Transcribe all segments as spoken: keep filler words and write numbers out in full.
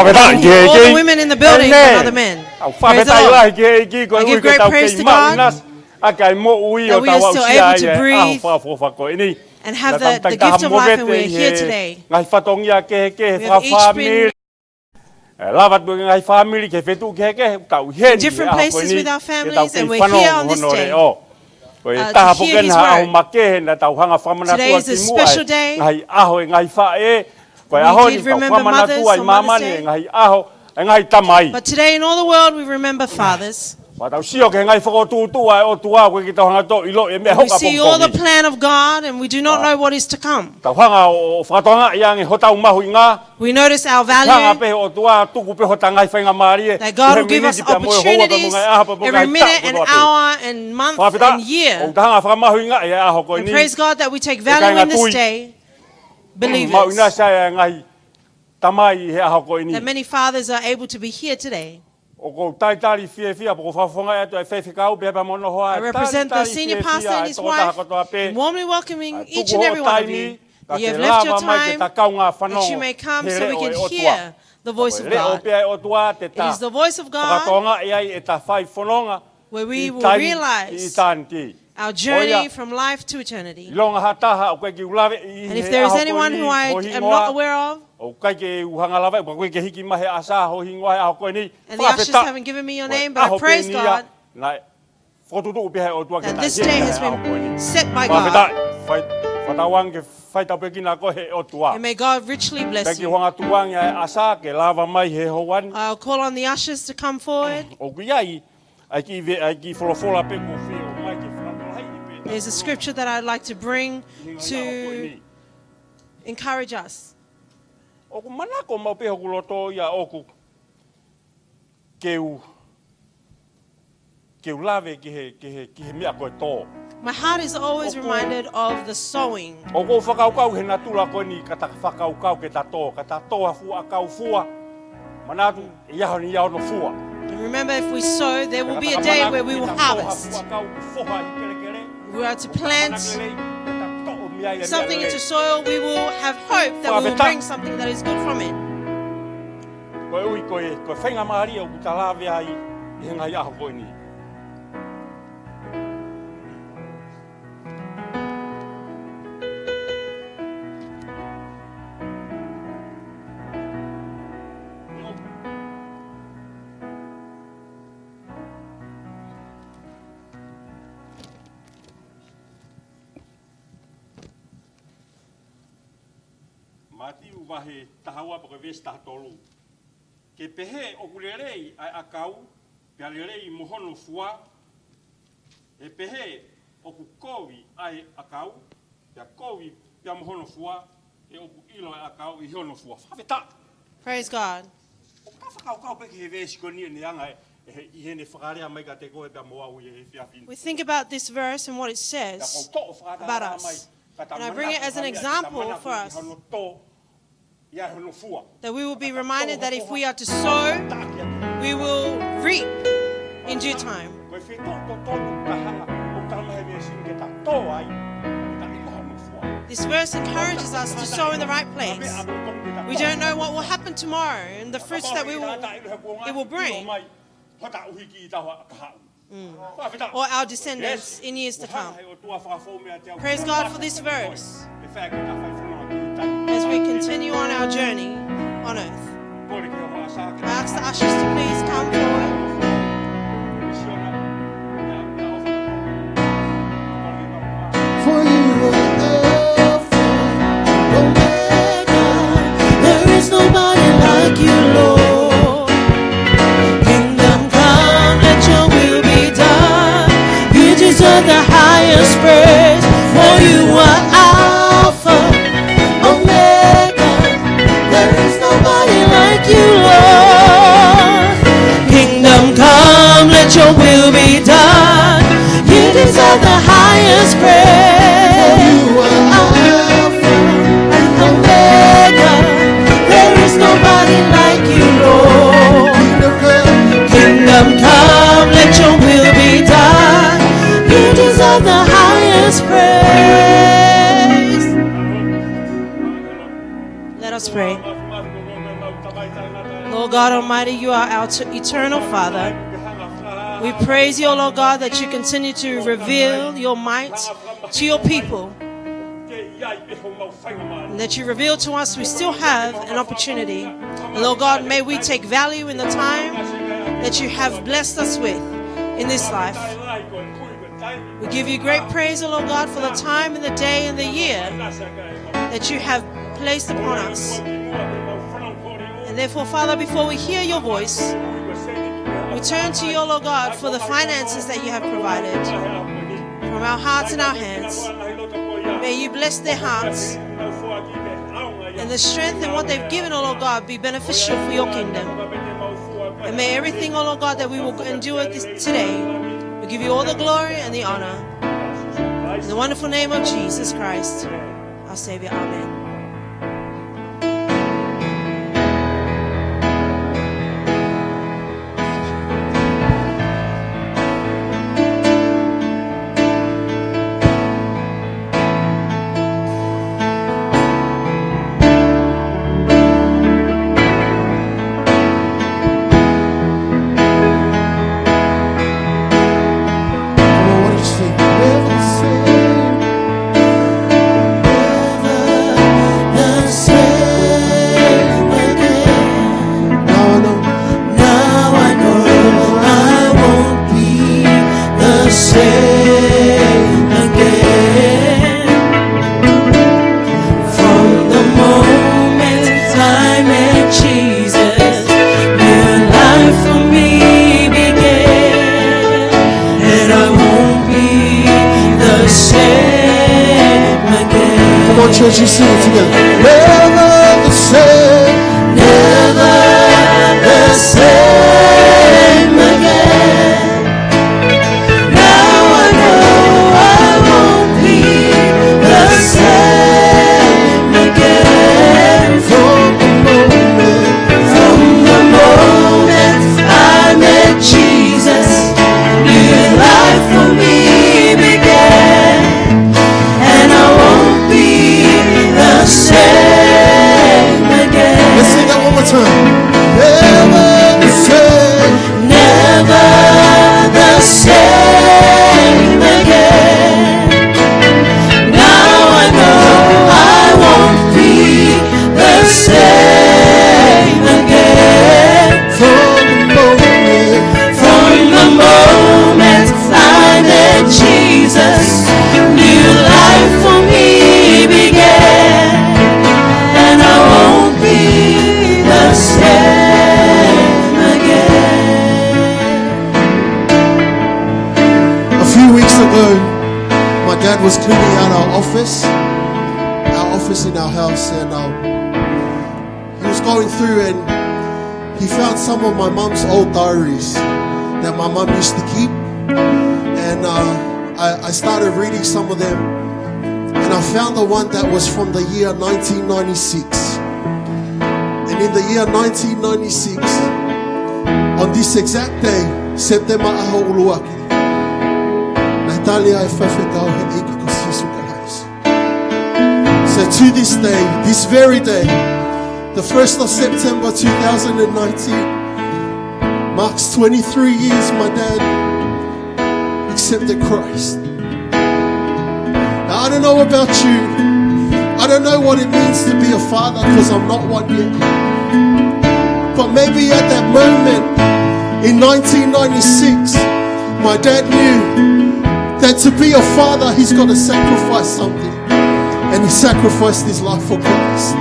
Fakafetaʻi ki he ʻEiki. All the women in the building, ʻĒmeni. Another man. Au fakafetaʻi lahi ki he ʻEiki, koeʻuhi ko ʻetau kei maʻu ʻinasi ʻaki ʻa e moʻui ʻo tau aʻusia ai ʻa e ʻaho fakaʻofoʻofa ko eni. And have the, the gift of life, and we're here today. Ngaahi fatongia kehekehe, fakafāmili. ʻE lava atu e ngaahi fāmili ki he feituʻu kehekehe, tau ʻi heni he ʻaho ko eni, ke tau kei fanongo hono leʻo. In different places with our families, and we're here on this day. Ko e taha foki eni ha ʻaho makehe naʻa tau hanga ʻo fakamanatua kimuʻa e ngaahi ʻaho e ngaahi faʻē. Ko e ʻaho ni, tau fakamanatua ʻi māmani e ngaahi ʻaho e ngaahi tamai. But today in all the world, we remember fathers. Pea tau sio ki he ngaahi fokotuʻutuʻu ʻa e ʻOtua, ʻoku ʻikai ke tau hanga ʻo ʻiloʻi e meʻa ʻe hoko ʻapongipongi. We see all the plan of God, and we do not know what is to come. Tau hanga ʻo, ʻo fakatokangaʻi ange hotau mahuʻinga. We notice our value. Hanga pē ʻe he ʻOtua ʻo tuku pē hotau ngaahi faingamālie. That God will give us opportunities every minute and hour and month and year. He ngaahi miniti pea mo e houa ka mo e ngaahi taʻu kotoa pē. Fakafetaʻi, ʻoku tau hanga ʻo fakamāhuʻingaʻi e ʻaho ko eni. And praise God that we take value in this day. Believers. Maʻu ʻinasi ʻa e ngaahi tamai he ʻaho ko eni. That many fathers are able to be here today. ʻOku ou talitali fiefia, pea ʻoku ou fakafofongaʻi atu e faifekau pea pea mo hono hoa, talitali fiefia ʻa e tokotaha kotoa pē. I represent the senior pastor and his wife, warmly welcoming each and every one of you, that you have left your time, that you may come so we can hear the voice of God. Tuku hotau taimi, ka te lava mai ke ta kaungā fanongo he leʻo ʻo e ʻOtua. Ko e leʻo pē ʻa e ʻOtua te ta fakatokangaʻi ai ʻeta fai fononga ʻi taimi, ʻi tāniti. It is the voice of God. Where we will realize our journey from life to eternity. ʻOku ʻikai ke u lave ʻi he ʻaho ko eni ho hingoa. And if there is anyone who I am not aware of, ʻoku ʻikai ke u hanga ʻo lave, pea ʻoku ʻikai ke hiki mai he ʻasa ho hingoa he ʻaho ko eni. And the ushers haven't given me your name, but I praise God that this day has been set by God. Fakafetaʻi, ko e ʻaho pē eni ia, naʻe fokotuʻutuʻu pē ʻe he ʻOtua ke ta ʻi heni he ʻaho ko eni. Fakafetaʻi, fai, fakatauange ke fai tāpuekina koe ʻe he ʻOtua. And may God richly bless you. Pea ke u hanga ʻo tuku ange ʻa e ʻasa ke lava mai he houa ni. I'll call on the ushers to come forward. ʻOku ʻi ai ʻa e kiʻi ve-, ʻa e kiʻi folofola pē ʻoku ou fie ʻomai ke fakatōliʻa pē. There's a scripture that I'd like to bring to encourage us. ʻOku manako maʻu pē hoku loto ia ʻoku ke u, ke u lave ki he, ki he, ki he meʻa ko e tō. My heart is always reminded of the sowing. ʻOku ou fakakaukau he natula ko eni ka ta fakakaukau ke ta tō, ka ta tō ha fuʻu ʻakau fua. Manatu, ʻe ʻi ai hono, ʻi ai hono fua. And remember, if we sow, there will be a day where we will harvest. Ka ta manako ke ta tō ha fuʻu ʻakau foha ʻi kelekele. If we are to plant something into soil, we will have hope that we will bring something that is good from it. Koeʻuhi ko e, ko e faingamālie ʻoku ta lave ai ʻi he ngaahi ʻaho ko eni. Mātiu vahe taha ua pea ko e veesi taha tolu. Ke pehē ʻoku lelei ʻa e ʻakau, pea lelei mo hono fua, ʻe pehē ʻoku kovi ʻa e ʻakau, pea kovi pea mo hono fua, he ʻoku ʻilo ʻa e ʻakau ʻi hono fua. Fakafetaʻi. Praise God. ʻOku ta fakakaukau pē ki he veesi ko eni ʻene anga ʻe, ʻe, ʻi heʻene fakalea mai kiate koe pea mo au ʻi he efiafi ni. We think about this verse and what it says about us. Pea ʻoku ou toʻo fakataha mai, ka ta manatu ki he ʻaho ni, ka ta manatu ki hono tō, ʻi ai hono fua. And I bring it as an example for us that we will be reminded that if we are to sow, we will reap in due time. Ko e feituʻu totonu ke ta hanga ʻo tala mai he veesi ni ke ta tō ai, ke ta ʻilo hono fua. This verse encourages us to sow in the right place. We don't know what will happen tomorrow and the fruits that we will, it will bring. Hota uhi ki tau ha kahaʻu. Mm. Or our descendants in years to come. Praise God for this verse. As we continue on our journey on earth, I ask the ushers to please come forward. For you are Alpha and Omega. There is nobody like you, Lord. Kingdom come, let your will be done. You deserve the highest praise, for you are Alpha, Omega. There is nobody like you, Lord. Lord God Almighty, you are our t-, eternal Father. We praise you, O Lord God, that you continue to reveal your might to your people, and that you reveal to us we still have an opportunity. And Lord God, may we take value in the time that you have blessed us with in this life. We give you great praise, O Lord God, for the time and the day and the year that you have placed upon us. And therefore, Father, before we hear your voice, we turn to you, O Lord God, for the finances that you have provided from our hearts and our hands. May you bless their hearts and the strength and what they've given, O Lord God, be beneficial for your kingdom. And may everything, O Lord God, that we will endure this, today, we give you all the glory and the honor. In the wonderful name of Jesus Christ, our Savior. Amen. Come on, why don't you sing? Never the same. Never the same again. No, no. Now I know I won't be the same again. From the moment I met Jesus, new life for me began, and I won't be the same again. Come on, church, you sing it together. Never the same. Never the same again. Now I know I won't be the same again. From the moment, from the moment I met Jesus, new life for me began, and I won't be the same again. Let's sing that one more time. Never the same. Never the same again. Now I know I won't be the same again. From the moment, from the moment I met Jesus, new life for me began, and I won't be the same again. A few weeks ago, my dad was cleaning out our office, our office in our house, and, um, he was going through and he found some of my mum's old diaries that my mum used to keep. And, uh, I, I started reading some of them, and I found the one that was from the year nineteen ninety-six. And in the year nineteen ninety-six, on this exact day, September ʻaho ʻuluaki, naʻe tali ai e faifekau he ʻEiki ko Sīsū Kalaisi. So to this day, this very day, the first of September two thousand and nineteen, marks twenty-three years my dad accepted Christ. Now, I don't know about you. I don't know what it means to be a father 'cause I'm not one yet. But maybe at that moment in nineteen ninety-six, my dad knew that to be a father, he's gotta sacrifice something. And he sacrificed his life for Christ.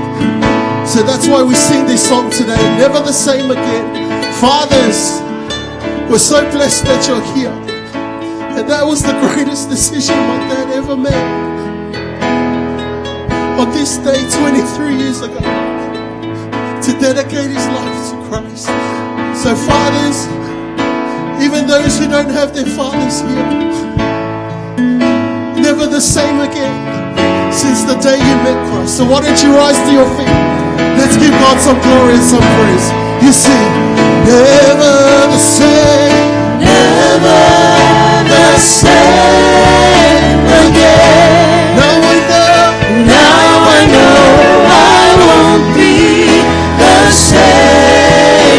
So that's why we sing this song today, Never the Same Again. Fathers, we're so blessed that you're here. And that was the greatest decision my dad ever made. On this day, twenty-three years ago, to dedicate his life to Christ. So fathers, even those who don't have their fathers here, never the same again since the day you met Christ. So why don't you rise to your feet? Let's give God some glory and some praise. You sing, never the same. Never the same again. Now I know. Now I know I won't be the same.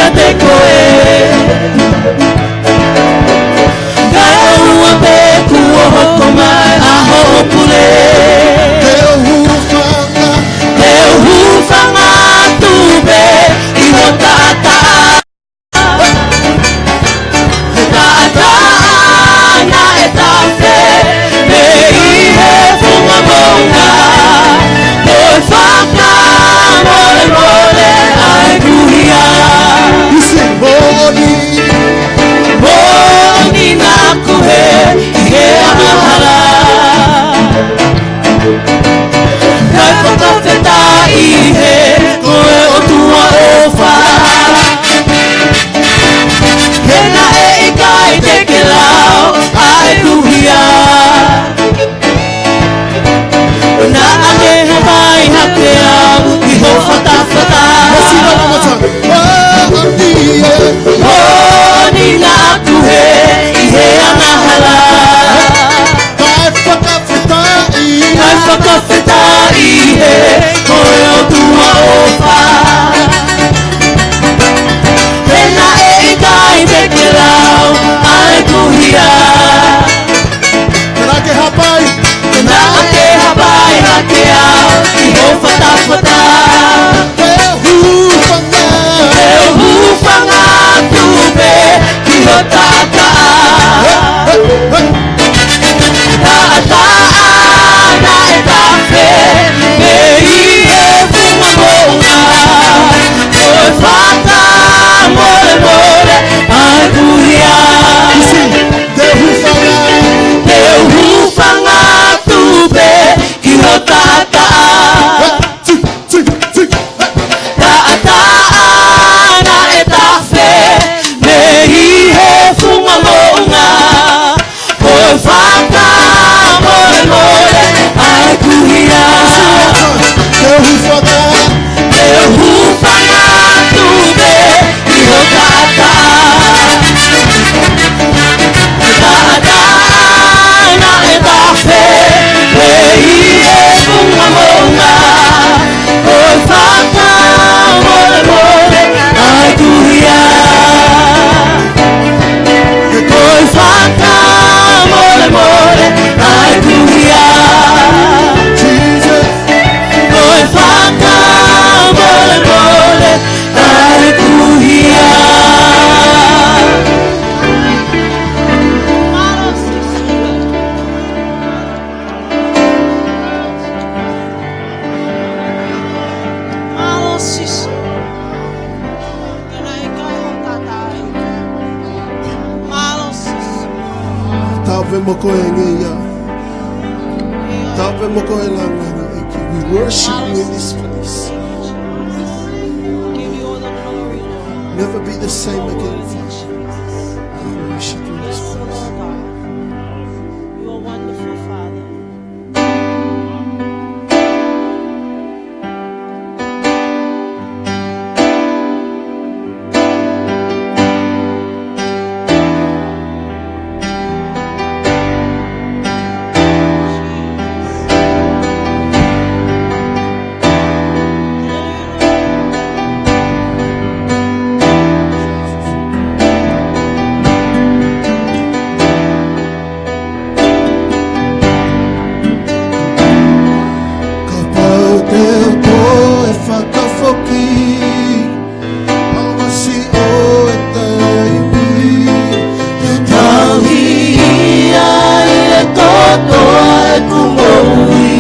ʻiate koe. Kae ʻoua pē kuo hoko mai ʻa hoʻo pule. Te u hūfanga. Te u hūfanga atu pē ʻi ho taʻataʻa. Taʻataʻa naʻe tafe mei he funga moʻunga. Ko e fakamolemole ʻa ʻeku hia. Moʻoni. Moʻoni naʻa ku hē ʻi he angahala. Kae fakafetaʻi he ko e ʻOtua ʻofa. He naʻe ʻikai te ke lau ʻa ʻeku hia. Naʻa ke hapai hake au ʻi ho fatafata. Let's sing that one more time. Moʻoni naʻa ku hē ʻi he angahala. Kae fakafetaʻi. Kae fakafetaʻi he ko e ʻOtua ʻofa. He naʻe ʻikai te ke lau ʻa ʻeku hia. Naʻa ke hapai. Naʻa ke hapai hake au ʻi ho fatafata. Te u hūfanga. Te u hūfanga atu pē ki ho taʻataʻa. Taʻataʻa naʻe tafe mei he funga moʻunga. Ko e fakamolemole ʻa ʻeku hia. Te u hūfanga. Te u hūfanga atu pē ki ho taʻataʻa. Taʻataʻa naʻe tafe mei he funga moʻunga. Ko e fakamolemole ʻa ʻeku hia. Te u hūfanga. Te u hūfanga atu pē ʻi ho taʻataʻa. Taʻataʻa naʻe tafe mei he funga moʻunga. Ko e fakamolemole ʻa ʻeku hia. Ko e fakamolemole ʻa ʻeku hia. Jesus. Ko e fakamolemole ʻa ʻeku hia. Mālō Sīsū. Mālō Sīsū. Tapu mo koe ngeia. Tapu mo koe langi ʻEiki. We worship you in this place. Give you all the glory, Lord. Never be the same again, Father. We worship you in this place. You are wonderful, Father. Kapau te u toe fakafoki, ʻaua siʻo e taimi, te u tauhi ia ʻi he kotoa ʻeku moʻui.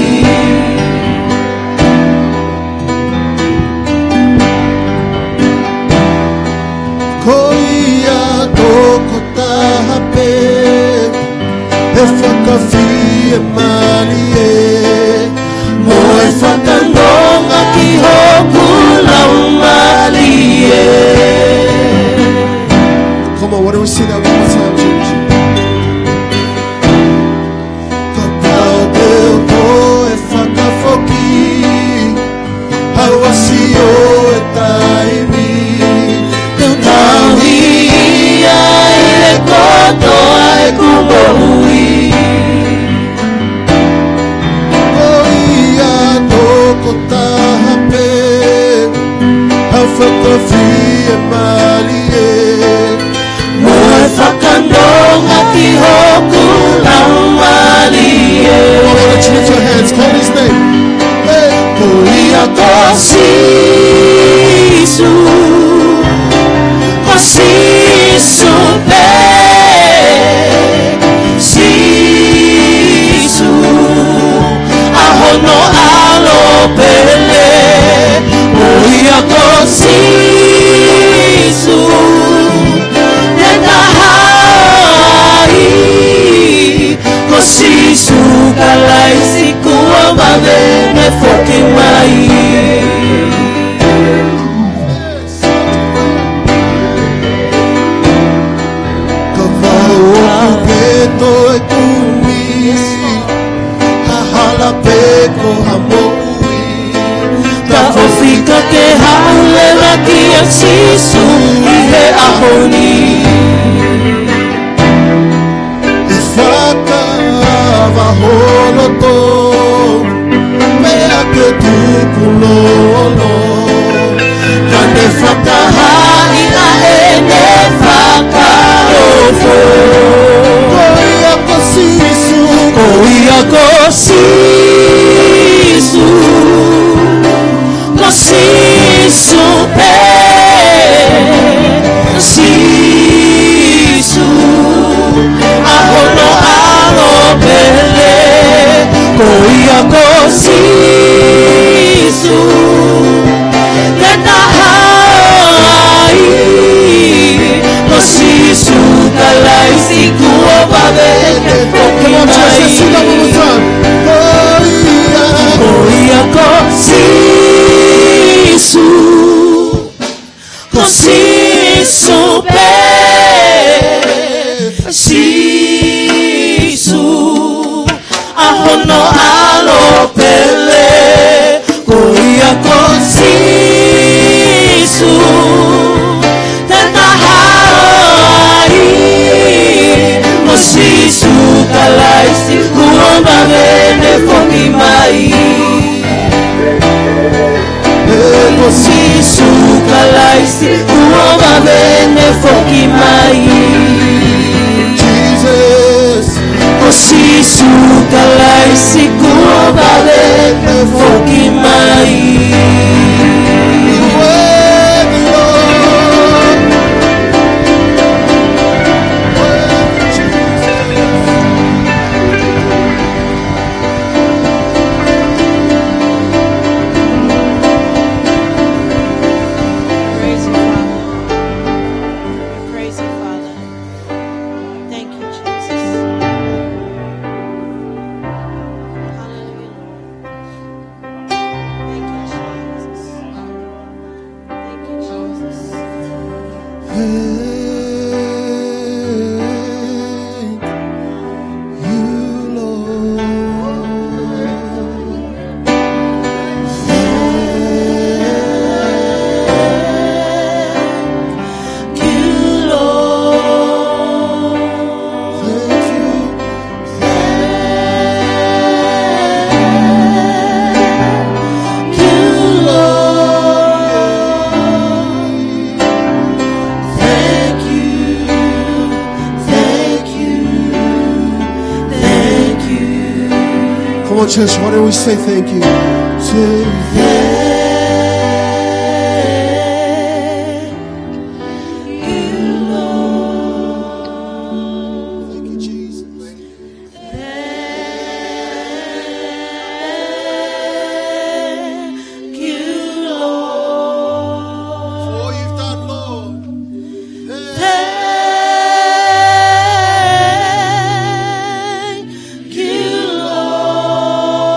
Ko ia toko taha pē, ʻe fakafiemālie, mo e fakanonga ki hoku laumālie. Come on, why don't we sing that one more time, church? Kapau te u toe fakafoki, ʻaua siʻo e taimi, te u tauhi ia ʻi he kotoa ʻeku moʻui. Ko ia toko taha pē, ʻe fakafiemālie. Ko Sīsū, ko Sīsū pē, Sīsū, ʻa hono ʻAlo pele, ko ia ko Sīsū, te ta haʻi, ko Sīsū Kalaisi kuo vave ne foki mai. Ka vau ʻoku ke toe kumi, ha hala pe ko ha moʻui. Ka ʻoku fika ke haʻu leva kia Sīsū ʻi he ʻaho ni. ʻE fakava ho loto, meʻa ke tukulolo, ka ne fakahaaʻi ʻa ʻene fakaofo. Ko ia ko Sīsū, ko ia ko Sīsū. Ko Sīsū pē, Sīsū, ʻa hono ʻAlo pele, ko ia ko Sīsū, te ta haʻi, ko Sīsū Kalaisi kuo vave ne foki mai. Come on, church, let's sing that one more time. Ko ia, ko ia ko Sīsū, ko Sīsū pē, Sīsū, ʻa hono ʻAlo pele, ko ia ko Sīsū, te ta haʻi, ko Sīsū Kalaisi kuo vave ne foki mai. Ko Sīsū Kalaisi kuo vave ne foki mai. Jesus. Ko Sīsū Kalaisi kuo vave ne foki mai. You're worthy, Lord. Worthy, Jesus. Praise you, Father. We praise you, Father. Thank you, Jesus. Hallelujah, Lord. Thank you, Jesus. Thank you, Jesus. Thank you, Lord. Thank you, Lord. Thank you. Thank you, Lord. Thank you, thank you, thank you. Come on, church, why don't we say thank you? Say thank you, Lord. Thank you, Jesus. Thank you, Lord. For all you've done, Lord. Thank you, Lord.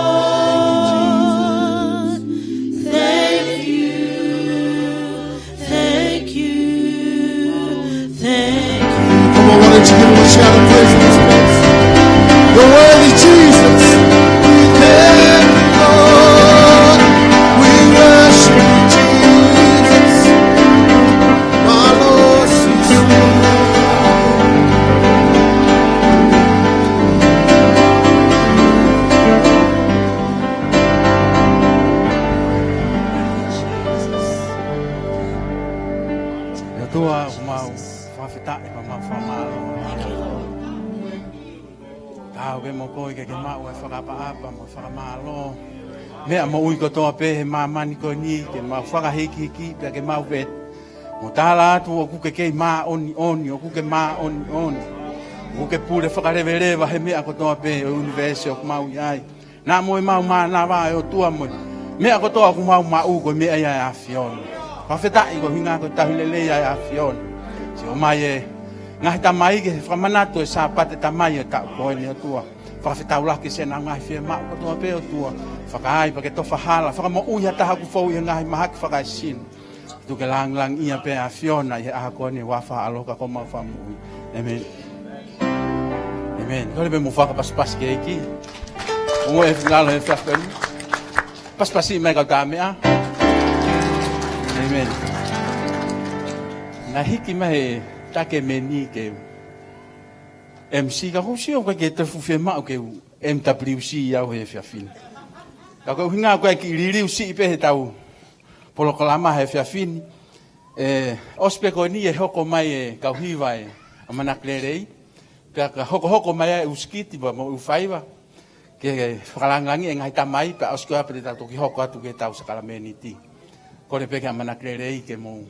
Thank you. Thank you, thank you. Come on, why don't you give him a shout of praise in this place? You're worthy, Jesus. We thank you, Lord. We worship you, Jesus. My Lord, Jesus. ʻE ʻOtua, ʻoku mau fakafetaʻi pea mau fakamālō. Thank you, Lord. Kau ke mokoi ke ke maʻu e fakaʻapaʻapa mo e fakamālō. Meʻa moʻui kotoa pē he māmani ko eni ke mau fakahikihiki pea ke mau vete. Mo tala atu ʻoku ke kei māʻoniʻoni, ʻoku ke māʻoniʻoni. ʻOku ke pule fakaleveleva he meʻa kotoa pē ʻo e ʻunivēsi ʻoku mau ʻi ai. Naʻa mo e mau mānava ʻe ʻOtua mo e meʻa kotoa ʻoku mau maʻu ko e meʻa ia ʻa e ʻAfiona. Fakafetaʻi ko e ʻuhinga ko e tauhi lelei ʻa e ʻAfiona. Siʻi ʻomai e ngaahi tamai ke fakamanatu e Sāpate Tamai ʻo e taʻu ko eni ʻOtua. Fakafetaulaki siʻenau ngaahi fiemaʻu kotoa pē ʻOtua. Fakaai pea ke tofa hala, fakamoʻui ha taha ʻoku fou ʻi he ngaahi mahaki fakaesino. Tuku ke langilangiʻia pē ʻa e ʻAfiona ʻi he ʻaho ko eni ʻi he huafa ʻo ho ʻAlo ko homau Fakamoʻui. ʻĒmeni. ʻĒmeni. Kole pē mou fakapasipasi ki he ʻEiki. Ongo e fingalo he fiafia. Pasipasi mai kau tā meʻa. ʻĒmeni. Naʻe hiki mai he take meni ke u M C ka ʻoku ou sio ʻoku ʻikai ke toe fuʻu fiemaʻu ke u M W C au he efiafi ni. Ka ko e ʻuhinga ko e kiʻi liliu siʻi pē he tau polokalama he efiafi ni. ʻE, ʻosi pē ko eni ʻe hoko mai e kau hiva e ʻAmanaki Lelei. Pea ka hokohoko mai ai e ʻū sikiti pea mo e ʻū faiva. Ke fakalangilangiʻi e ngaahi tamai, pea ʻosi ko ia pea te tau toki hoko atu ki he tau sākalamēniti. Kole pē ki he ʻAmanaki Lelei ke mou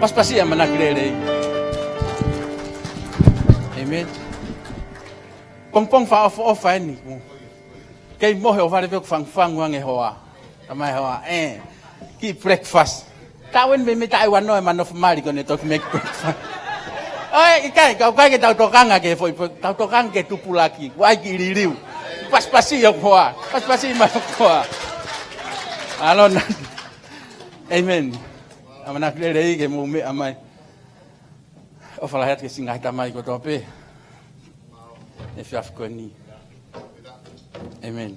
pasipasi ʻa e ʻAmanaki Lelei. ʻĒmeni. Pongipongi fakaʻofoʻofa eni. Kei mohe ʻo vale pē ʻoku fangufangu ange hoa. Tamai hoa, ē. Kiʻi breakfast. Tau eni mei, mei taʻu ua noa ʻema nofo mali ko ʻene toki make breakfast. ʻOi, ʻikai, ka ʻoku ʻikai ke tau tokanga ki he foʻi, tau tokanga ki he tupulaki. Kuo ʻai kiʻi liliu. Pasipasi ʻa e hoa. Pasipasi mai ʻa e hoa. ʻAlona. ʻĒmeni. ʻAmanaki Lelei ke mou meʻa mai. ʻOfa lahi atu ki he siʻi ngaahi tamai kotoa pē he efiafi ko eni. ʻĒmeni.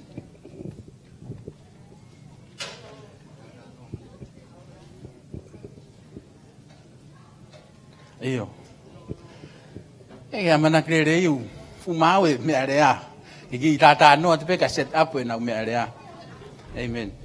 ʻIo. ʻE, ʻAmanaki Lelei ʻoku fuʻu maau e meʻalea. Ke kiʻi tātānoa atu pē ka set up ʻenau meʻalea. ʻĒmeni.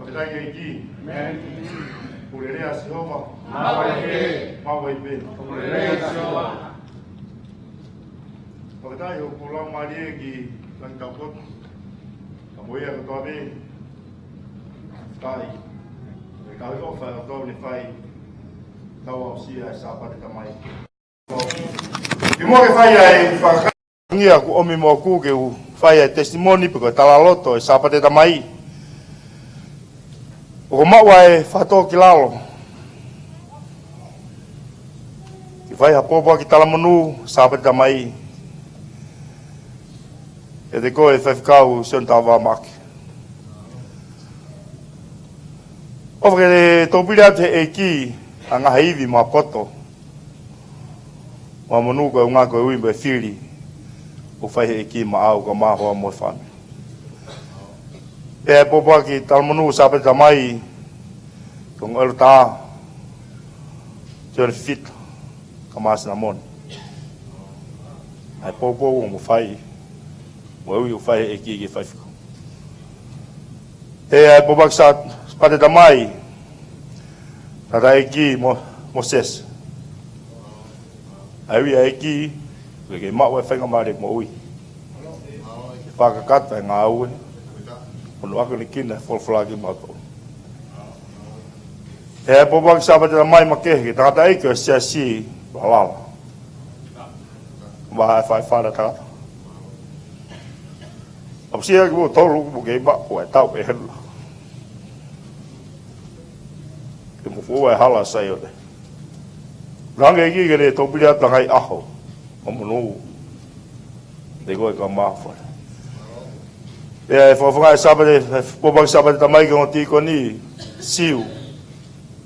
Fakafetaʻi ki he ʻEiki. Amen. Pule lelei ʻa Sihova. Maʻu ai pē. Maʻu ai pē. Pule lelei ʻa Sihova. Fakafetaʻi ʻoku lau mālie ki langi taupotu. Ka mo ia kotoa pē. Fakafetaʻi. ʻE ka ʻofa ʻa e ʻOtua ne fai. Tau aʻusia ʻa e Sāpate Tamai. Kimuʻa ke fai ʻa e fakakaunga ʻoku ʻomi moʻoku ke u fai ʻa e testimony pe ko e talaloto ʻo e Sāpate Tamai. ʻOku ou maʻu ʻa e fakatōkilalo ke fai ha pōpoaki talamonū Sāpate Tamai. ʻE te ko e faifekau Sione Tavamaki. ʻOfa ke tōpili atu he ʻEiki ʻa e ngaahi ivi mo e poto mo e monū ko e ʻuhinga ko e ui mo e fili ʻoku fai he ʻEiki maʻau ka mahoa mo e fāmili. Pea ʻe pōpoaki talamonū Sāpate Tamai ko e ongo ʻEletā Sione Fifita Kamasinamoni. ʻA e poupou ʻoku mo fai mo e ui ʻoku fai he ʻEiki ki he faifekau. Pea ʻe pōpoaki Sā-, Sāpate Tamai tangataʻeiki Mo-, Mōsese. ʻA e ui ʻa e ʻEiki ke ke maʻu ʻa e faingamālie moʻui ke fakakakato ʻa e ngāue ʻo hono ʻakonekina e folofola kiate kimautolu. Pea ʻe pōpoaki Sāpate Tamai makehe ki he tangataʻeiki ʻo e Siasi Lalala. Vaha e faifana tangata. Amusia kimoutolu ʻoku mou kei maʻu ʻa e tau ʻe helu. Ke mou fua e hala Saione. Lange ki ke ne tōpili atu ʻa e ngaahi ʻaho ʻo e monū. Te koe ka mafa. Pea ʻe fakafofonga e Sāpate, ʻe pōpoaki Sāpate Tamai ki he ongo tīkoni, Siu,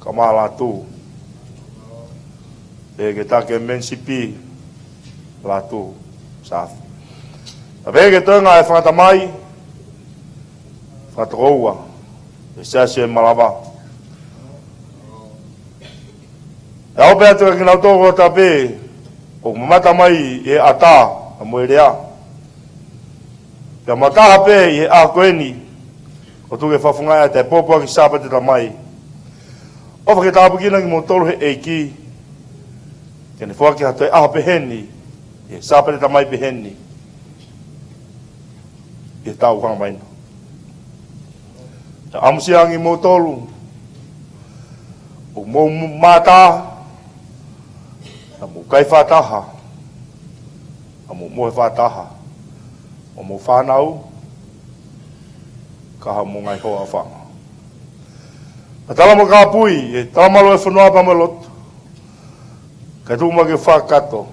ka mā Lātū. ʻE ke take mensipi Lātū Sāfi. Pea pehē ki he toenga e fanga tamai, fanga tokoua ʻo e Siasi ʻo e Malava. ʻE ʻoatu pē atu kia kinautolu kotoa pē ʻoku mamata mai ʻi he ʻatā mo e lea. Pea mataha pē ʻi he ʻaho ko eni, ʻo tuku ke fakafofongaʻi atu e pōpoaki Sāpate Tamai. ʻOfa ke tāpuekina kimoutolu ʻe he ʻEiki, ke ne foaki ha toe ʻaho peheni, ʻi he Sāpate Tamai peheni, ʻi he taʻu hanga mai na. Pea amusia ange kimoutolu ʻoku mou mata, naʻa mou kai fakataha, naʻa mou mohe fakataha, ʻo mou fānau, ka ha mou ngaahi hoa fanga. Pea tala mo kāpui e talamalu ʻo e fonua pea mo e lotu, kae tuku muʻa ke fakakakato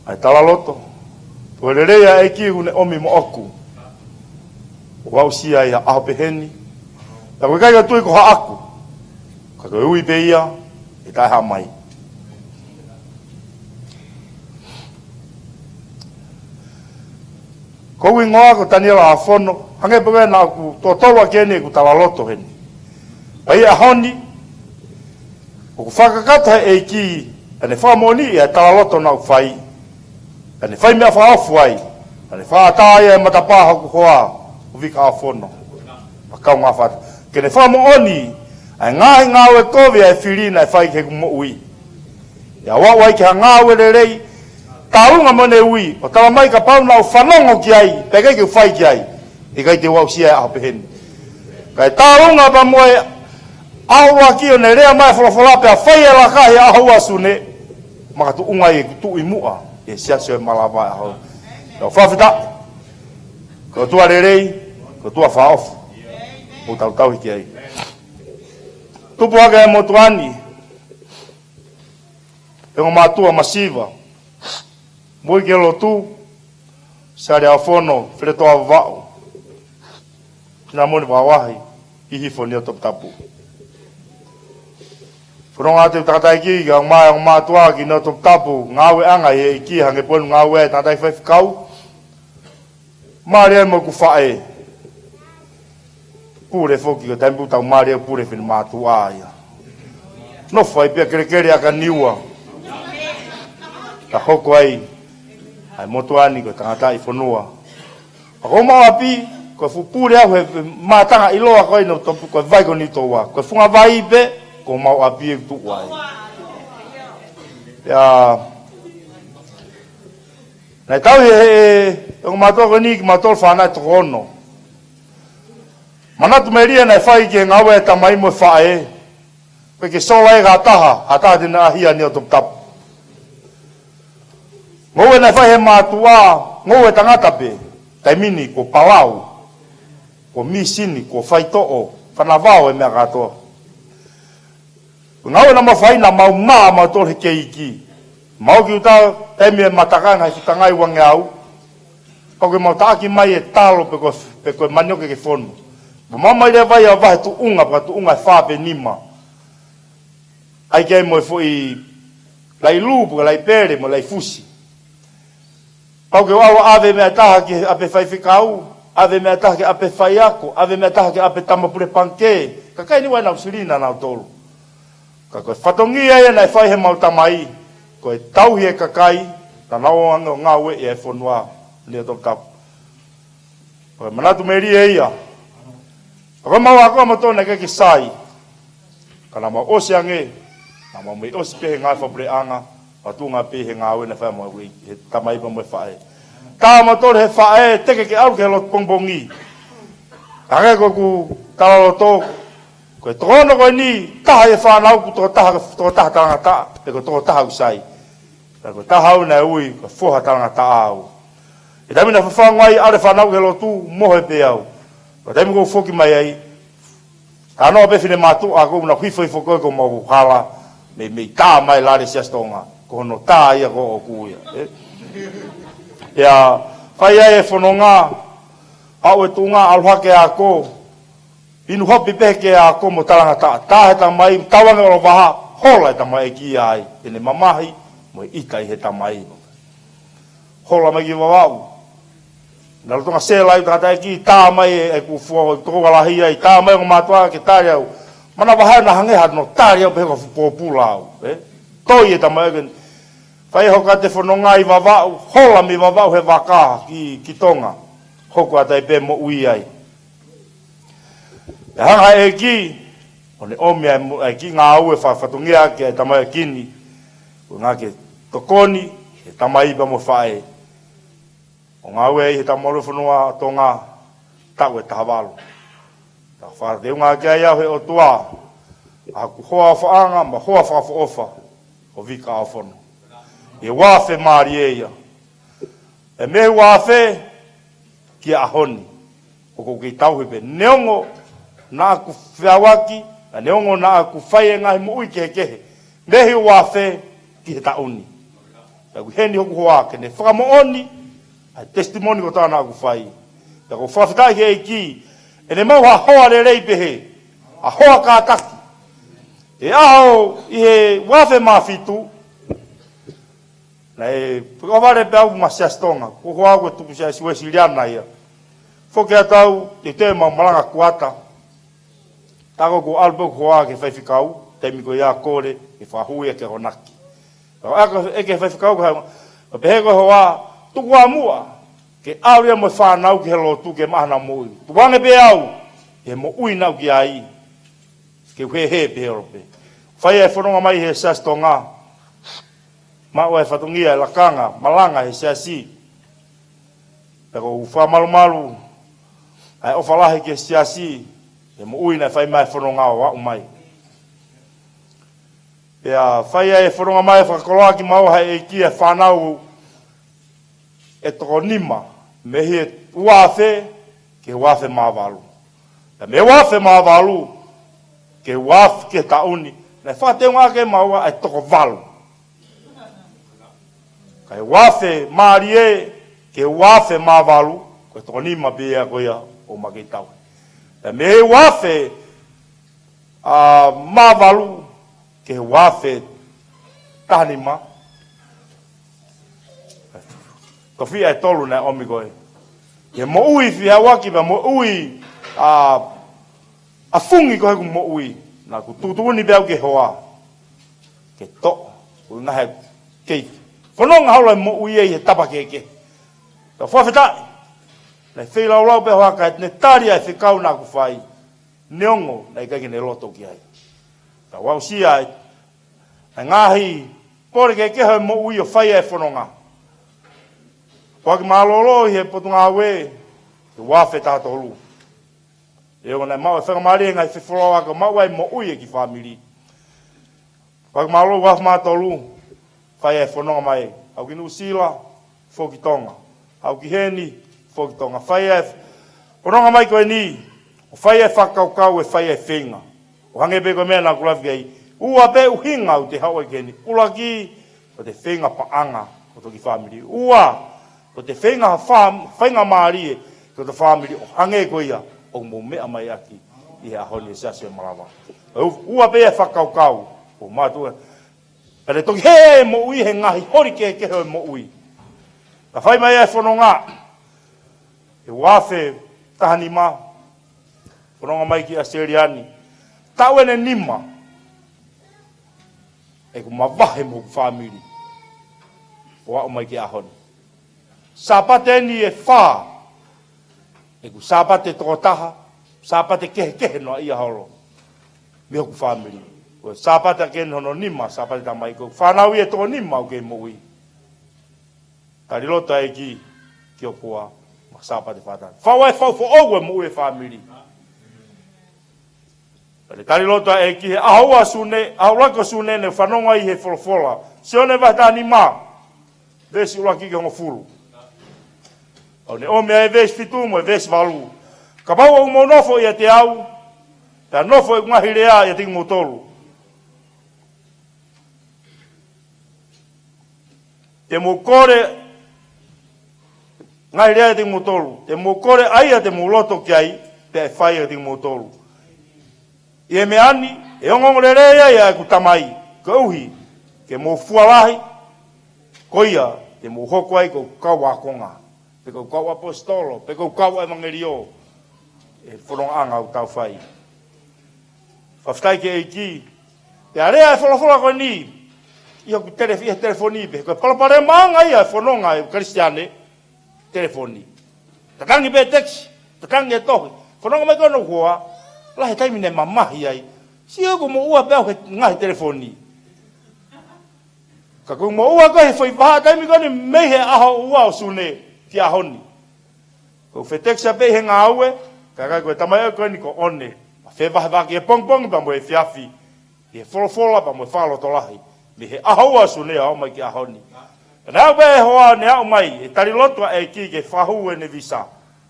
ʻa e talaloto, ko e lelei ʻa e ʻEiki ʻoku ne ʻomi moʻoku, ʻo aʻusia ʻi ha ʻaho peheni. Pea ʻoku ʻikai ke u tui ko haʻaku, ka ko e ui pē ia ʻe taʻe hā mai. Ko hoku hingoa ko Taniela Afono, hangē pē ko ē naʻa ku totolo ʻaki eni ʻeku talaloto heni. Pea ʻi he ʻaho ni, ʻoku fakakakato ʻe he ʻEiki ʻene fakamoʻoniʻi ʻa e talaloto naʻa ku fai, ʻene fai meʻa fakaofi ai, ʻene fakaʻatā ai e matapā hoku hoa, ʻo Vika Afono, ʻa e kaungā fata, ke ne fakamoʻoniʻi ʻa e ngaahi ngāue kovi ʻa e fili naʻe fai ki heʻeku moʻui. ʻE aʻu ai ki ha ngāue lelei, tālunga mo ʻene ui, ʻo tala mai kapau naʻa ku fanongo ki ai, pea ʻikai ke u fai ki ai, ʻikai te u aʻusia e ʻaho peheni. Kae tālunga pea mo e ʻaho ʻuluaki ʻo ne lea mai e folofola pea fai e laka he ʻaho ua Sune, makatuʻunga ʻi heʻeku tuʻu ʻi muʻa ʻi he Siasi ʻo e Malava he ʻaho. Tau fakafetaʻi, ko e ʻOtua lelei, ko e ʻOtua fakaofi, ʻoku tau tauhi ki ai. Tupu hake e motuʻa ni, pea mo e mātuʻa masiva, mui ke lotu, Sale Afono, Feletoa Vavaʻu, Sinamoni Vavahi, ʻi Hihifo, Niua Toputapu. Fononga atu e tangataʻeiki, kae ʻumaʻā e ongo mātuʻa ki Niua Toputapu, ngāueʻanga ʻi he ʻEiki hangē pē ko ʻeku ngāue ʻi he tangataʻi faifekau. Mālie mo ʻeku faʻē. Pule foki ko e taimi ʻoku tau mālie pule fine mātuʻa ia. Nofo ai pē kelekele ʻa Niua. Ka hoko ai ʻa e motuʻa ni ko e tangataʻi fonua. Ka ko homau ʻapi, ko e fuʻu pule au he mātanga ʻiloa ko ē ʻi Niua Toputapu, ko e vai ko Niutōua. Ko e funga vai pē, ko homau ʻapi ʻe tuʻu ai. Pea naʻe tauhi ʻe he, ʻe he ongo mātuʻa ko eni kimautolu fānau ʻe toko ono. Manatu melie naʻe fai ki he ngāue ʻa e tamai mo e faʻē. Ko e ke sola e ka taha, ha taha te ne ʻaʻahi ʻa Niua Toputapu. Ngoue naʻe fai ʻe he mātuʻa, ngoue tangata pē, taimi ni ko e palau, ko e mīsini, ko e faitoʻo, fanavao e meʻa kātoa. Ngāue naʻa mau fai naʻa mau mā mautolu he kei iiki. Mau ki uta taimi e matakanga he fitangai uangeau. Pea ko e mau taʻaki mai e talo pe ko, pe ko e manioke ke fonu. Pea mau ō mai leva ia ʻo vahe tuʻunga, pe ko e tuʻunga ʻe fā pe nima. ʻAi ki ai mo e foʻi laʻi lū, pe ko e laʻi pele, mo e laʻi fusi. Pau ke u ʻalu ʻo ʻave meʻa ʻe taha ki he ʻapi faifekau, ʻave meʻa ʻe taha ki he ʻapi faiako, ʻave meʻa ʻe taha ki he ʻapi tama pule pangikē, kakai ni ʻoku ʻi ai ʻenau silini ʻanautolu. Ka ko e fatongia ia naʻe fai ʻe heʻemau tamai, ko e tauhi e kakai, naʻa nau ō ange ʻo ngāueʻi e fonua Niua Toputapu. Ko e manatu melie ia. Ka ko ʻemau ako mo tona ke ke sai. Ka naʻa mau ʻosi ange, naʻa mau mei ʻosi pē he ngāue fakapuleʻanga, ʻo tuʻunga pē he ngāue naʻe fai ʻe he tamai pea mo e faʻē. Tā mautolu he faʻē, teke ke ʻalu ki he lotu pongipongi. Hangē ko ʻeku talaloto, ko e toko ono ko eni, taha e fānau ʻoku tokotaha, tokotaha talangataʻa, pe ko e tokotaha ʻoku sai. Ka ko e taha au naʻe ui ko e foha talangataʻa au. ʻI he taimi naʻe fafangu ai ʻa e fānau ki he lotu, mohe pē au. Ko e taimi ko ē foki mai ai, talanoa pē finemātuʻa ko ē naʻa ku hifo hifo ko ē ko mau hala, meimei tā mai lale Siasi Tonga, ko hono tā ia ko ē ʻoku ia. ʻE? Pea fai ai e fononga, aʻu e tuʻunga ʻalu hake ako, inu hopi pē ke ako mo talangataʻa, tā he tamai, tauange ʻo vaha, hola e tamaiki ai, ʻene mamahi, mo e ʻita ʻi he tamai. Hola mai ki Vavaʻu. Naʻe lolotonga sela ai tangataʻeiki, tā mai e, e kufua, toko valahi ai, tā mai ʻo mātuʻa ke tali au. Mana vaha naʻe hangē ha no tali au pē ko fu pōpula au, ʻe? Toi e tamaiki, fai hoka te fononga ʻi Vavaʻu, hola mei Vavaʻu he vaka ki, ki Tonga. Hoko atu ai pē moʻui ai. ʻE hanga ʻe he ʻEiki, ʻo ne ʻomi ai mo-, ʻa e kiʻi ngāue fa-, fatongia ki he tamaiki ni, ko e ngāue ke tokoni, he tamai pea mo e faʻē. ʻO ngāue ai he tamalu fonua ʻo Tonga, taʻu ʻe taha valu. Ka fakateunga ki ai au he ʻOtua, ʻa hoku hoa faʻanga, mo e hoa fakaʻofoʻofa, ko Vika ʻAofono. ʻI he uafe mālie ia. ʻE mei he uafe, ki he ʻaho ni. ʻOku ou kei tauhi pē. Neongo naʻa ku feʻauaki, ʻa neongo naʻa ku fai e ngaahi moʻui kehekehe. Mei he uafe ki he taʻu ni. Pea ʻoku ʻi heni hoku hoa ke ne fakamoʻoni, ʻa e testimony kotoa naʻa ku fai. Pea ʻoku ou fakafetaʻi ki he ʻEiki, ʻene maʻu ha hoa lelei pehē. Ha hoa kātaki. ʻI he ʻaho ʻi he uafe mā fitu, naʻe fakaʻohovale pē au maʻa Siasi Tonga, ko e hoa ko e tuku Siasi Uēsiliana ia. Foki atu au, te te mau malanga kuata. Tā ko ē ʻoku ʻalu pē hoku hoa ki he faifekau, taimi ko ia kole, ke fakahū ia ke honaki. Ka ʻoku ʻeke, ʻeke ki he faifekau, ka, ka pehē ko e hoa, tuku ā muʻa, ke ʻalu ia mo e fānau ki he lotu ke maʻu haʻana moʻui. Tukuange pē au, he moʻui naʻa ku ʻi ai, ke u hehē pē holo pē. Fai e fononga mai he Siasi Tonga, maʻu e fatongia e lakanga, malanga he siasi. Pea ʻoku ou fakamalumalu, ʻa e ʻofa lahi ki he siasi, he moʻui naʻe fai mai e fononga ʻo aʻu mai. Pea fai ai e fononga mai fakakoloa ki maua he ʻEiki e fānau ʻe toko nima, mei he uafe, ki he uafe mā valu. Pea mei he uafe mā valu, ki he uafe ki he taʻu ni, naʻe fakateunga ke maua e toko valu. Ka e uafe mālie, ki he uafe mā valu, ko e toko nima pē ia ko ia ʻoku ma kei tauhi. Pea mei he uafe, ʻa, mā valu, ki he uafe taha nima, tofiʻa ʻe tolu naʻe ʻomi ko ē. Ke moʻui feʻauaki pea moʻui, ʻa, ʻa fungi ko ē hoku moʻui. Naʻa ku tuʻutuʻuni pē au ki he hoa. Ke toʻo, ko e ngaahi kei fononga holo e moʻui ai he tapa kehekehe. Ka fakafetaʻi, naʻe feilaulau pē hoa kae ne tali ʻa e fekau naʻa ku fai. Neongo, naʻe ʻikai ke ne loto ki ai. Ka u aʻusia ai, ʻa e ngaahi pole kehekehe ʻo e moʻui ʻo fai ʻa e fononga. Foaki mālōlō ʻi he potungāue, he uafe taha tolu. ʻE ʻoua naʻe maʻu e faingamālie ngaahi fefolauʻaki ʻo maʻu ai moʻui e kiʻi fāmili. Foaki mālōlō uafe mā tolu, fai e fononga mai. Aʻu ki Nuʻusila, foki Tonga. Aʻu ki heni, foki Tonga. Fai e fononga mai ko eni, ʻo fai e fakakaukau ʻe fai e feinga. ʻO hangē pē ko e meʻa naʻa ku lave ki ai. Ua pē ʻuhinga ʻoku te haʻu ai ki heni. ʻUluaki, ko ʻete feinga paʻanga, ko hoto kiʻi fāmili. Ua, ko ʻete feinga fa-, faingamālie, ko hoto fāmili ʻo hangē ko ia, ʻoku mou meʻa mai ʻaki, ʻi he ʻaho ni he Siasi ʻo e Malava. U-, ua pē e fakakaukau, ʻo mātuʻa. Ka ne toki hē e moʻui he ngaahi holi kehekehe ʻo e moʻui. Ka fai mai e fononga, he uafe taha nima, fononga mai ki ʻAositelēlia ni. Taʻu ʻe nima, ʻeku mavahe mo hoku fāmili. ʻO aʻu mai ki he ʻaho ni. Sāpate ni ʻe fā, ʻeku Sāpate tokotaha, Sāpate kehekehe noa ia holo. Mei hoku fāmili. Ko e Sāpate ʻaki eni hono nima, Sāpate tamai ko. Fānau ia ʻe toko nima ʻoku kei moʻui. Tali loto ʻa e ʻEiki, ki hoku hoa, mo e Sāpate fakataha. Fai e fau foʻou e moʻui e fāmili. Pea tali loto ʻa e ʻEiki he ʻaho ua Sune, ʻaho ʻuluaki ʻo Sune ne fanongo ai he folofola. Sione vahe taha nima. Veesi ʻuluaki ki he hongofulu. ʻOku ne ʻomi ʻa e veesi fitu mo e veesi valu. Kapau ʻoku mou nofo ʻiate au, pea nofo ʻeku ngaahi lea ʻiate kimoutolu, te mou kole, ngaahi lea ʻiate kimoutolu, te mou kole ʻa ia te mou loto ki ai, pea ʻe fai ʻiate kimoutolu. ʻI he meʻa ni, ʻe ongoongolelei ai ʻa ʻeku Tamai, koeʻuhi ke mou fua lahi, ko ia te mou hoko ai ko e kau ākonga, pe ko e kau ʻaposetolo, pe ko e kau ʻevangeliō, ʻi he fonongaʻanga ʻoku tau fai. Fakafetaʻi ki he ʻEiki. Pea lea e folofola ko eni ʻi hoku tele-, ʻi he telefoni pē, ko e palopalemaʻanga ia e fononga ʻa e Kalisitiane, telefoni. Tatangi pē text, tatangi e tohi. Fononga mai ko ē hono hoa, lahi e taimi ne mamahi ai. Sio, ʻoku moʻua pē au he ngaahi telefoni. Ka ʻoku moʻua ko ē he foʻi vahaʻa taimi ko eni mei he ʻaho ua ʻo Sune ki he ʻaho ni. ʻOku ou fetext pē ʻi he ngāue, ka ʻikai, ko e tamaioʻeiki ko eni ko ʻOne. Ma fevahevaheʻaki he pongipongi pea mo e efiafi. ʻI he folofola pea mo e fakalotolahi, mei he ʻaho ua ʻo Sune ʻo aʻu mai ki he ʻaho ni. Naʻe aʻu pē e hoa, ne aʻu mai e tali lotu ʻa e ʻEiki ke fakahū ʻene visa.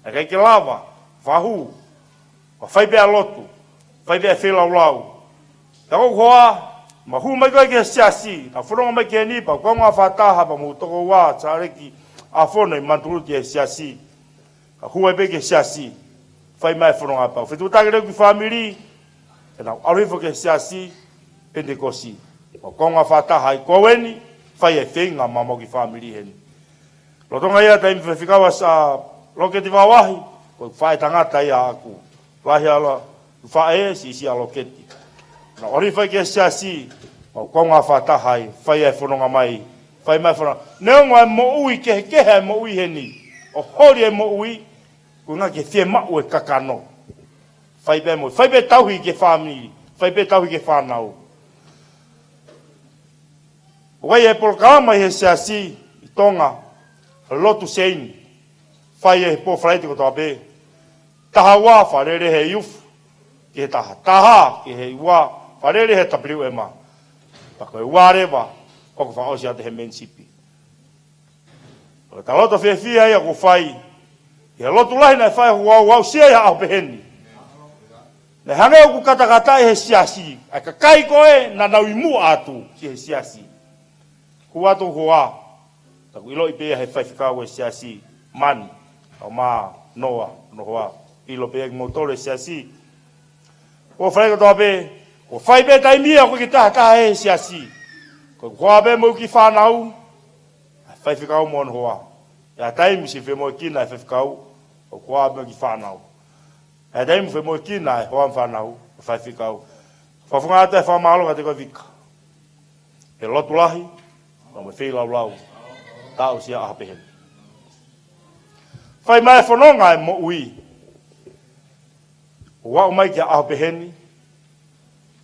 Naʻe ʻikai ke lava, fakahū, ma fai pē ʻa e lotu, fai pē ʻa e feilaulau. Ka ko e hoa, ma hū mai ko ē ki he siasi, naʻa ku fononga mai ki heni, pea u kaungā fakataha pea mo e tokoua, Saleki ʻAfono ʻi Manutuluki he siasi. Ka hū ai pē ki he siasi, fai mai e fononga pea u fetuʻutaki leva ki he fāmili, ke nau ʻalu hifo ki he siasi Penitekosi. Pea u kaungā fakataha ai ko eni, fai e feinga maʻa e kiʻi fāmili heni. Lolotonga ia e taimi faifekau ʻa Loketi Vaoahi, ko e faʻē tangata ia ʻaʻaku. Lahi ʻa e faʻē, siʻisiʻi ʻa Loketi. Naʻa ku ʻalu hifo ai ki he siasi, pea u kaungā fakataha ai, fai e fononga mai, fai mai e fononga. Neongo e moʻui kehekehe e moʻui heni, ʻo holi e moʻui, ko e ʻuhinga ke fiemaʻu e kakano. Fai pē mo, fai pē tauhi ki he fāmili, fai pē tauhi ki he fānau. ʻOku ʻi ai e polokalama ʻi he siasi ʻi Tonga, lotu Seini, fai ʻi he pō Falaite kotoa pē. Taha ua fakalele he youth, ki he taha, taha ki he ua, fakalele he WMA. Pea ko e ua leva, ʻoku fakaʻosi atu he men's sipi. Ko e lotu fiefia ia ʻoku fai. ʻI he lotu lahi naʻe fai ʻoku ou aʻusia ia ʻaho pehē ni. Naʻe hangē ʻoku katakataʻi he siasi, ʻa e kakai ko ē naʻa nau ʻi muʻa atu ki he siasi. Hū atu hoa, pea u ʻiloʻi pē ia he faifekau e siasi, Mani, ʻa Manoa, hono hoa, ʻilo pē ia kimoutolu e siasi. Ko e fai kotoa pē, ko e fai pē taimi ia ʻoku ʻikai ke tahataha he siasi. Ko e hoa pē mo e kiʻi fānau, ʻa e faifekau mo hono hoa. ʻI he taimi siʻi femoʻuekina e faifekau, ko e hoa mo e kiʻi fānau. ʻI he taimi femoʻuekina e hoa mo e fānau, ʻa e faifekau. Fakafofonga atu e fakamālō kiate koe Vika. He lotu lahi, pea mo e feilaulau, tau aʻusia ʻaho pehē ni. Fai mai e fononga e moʻui. ʻO aʻu mai ki he ʻaho pehē ni,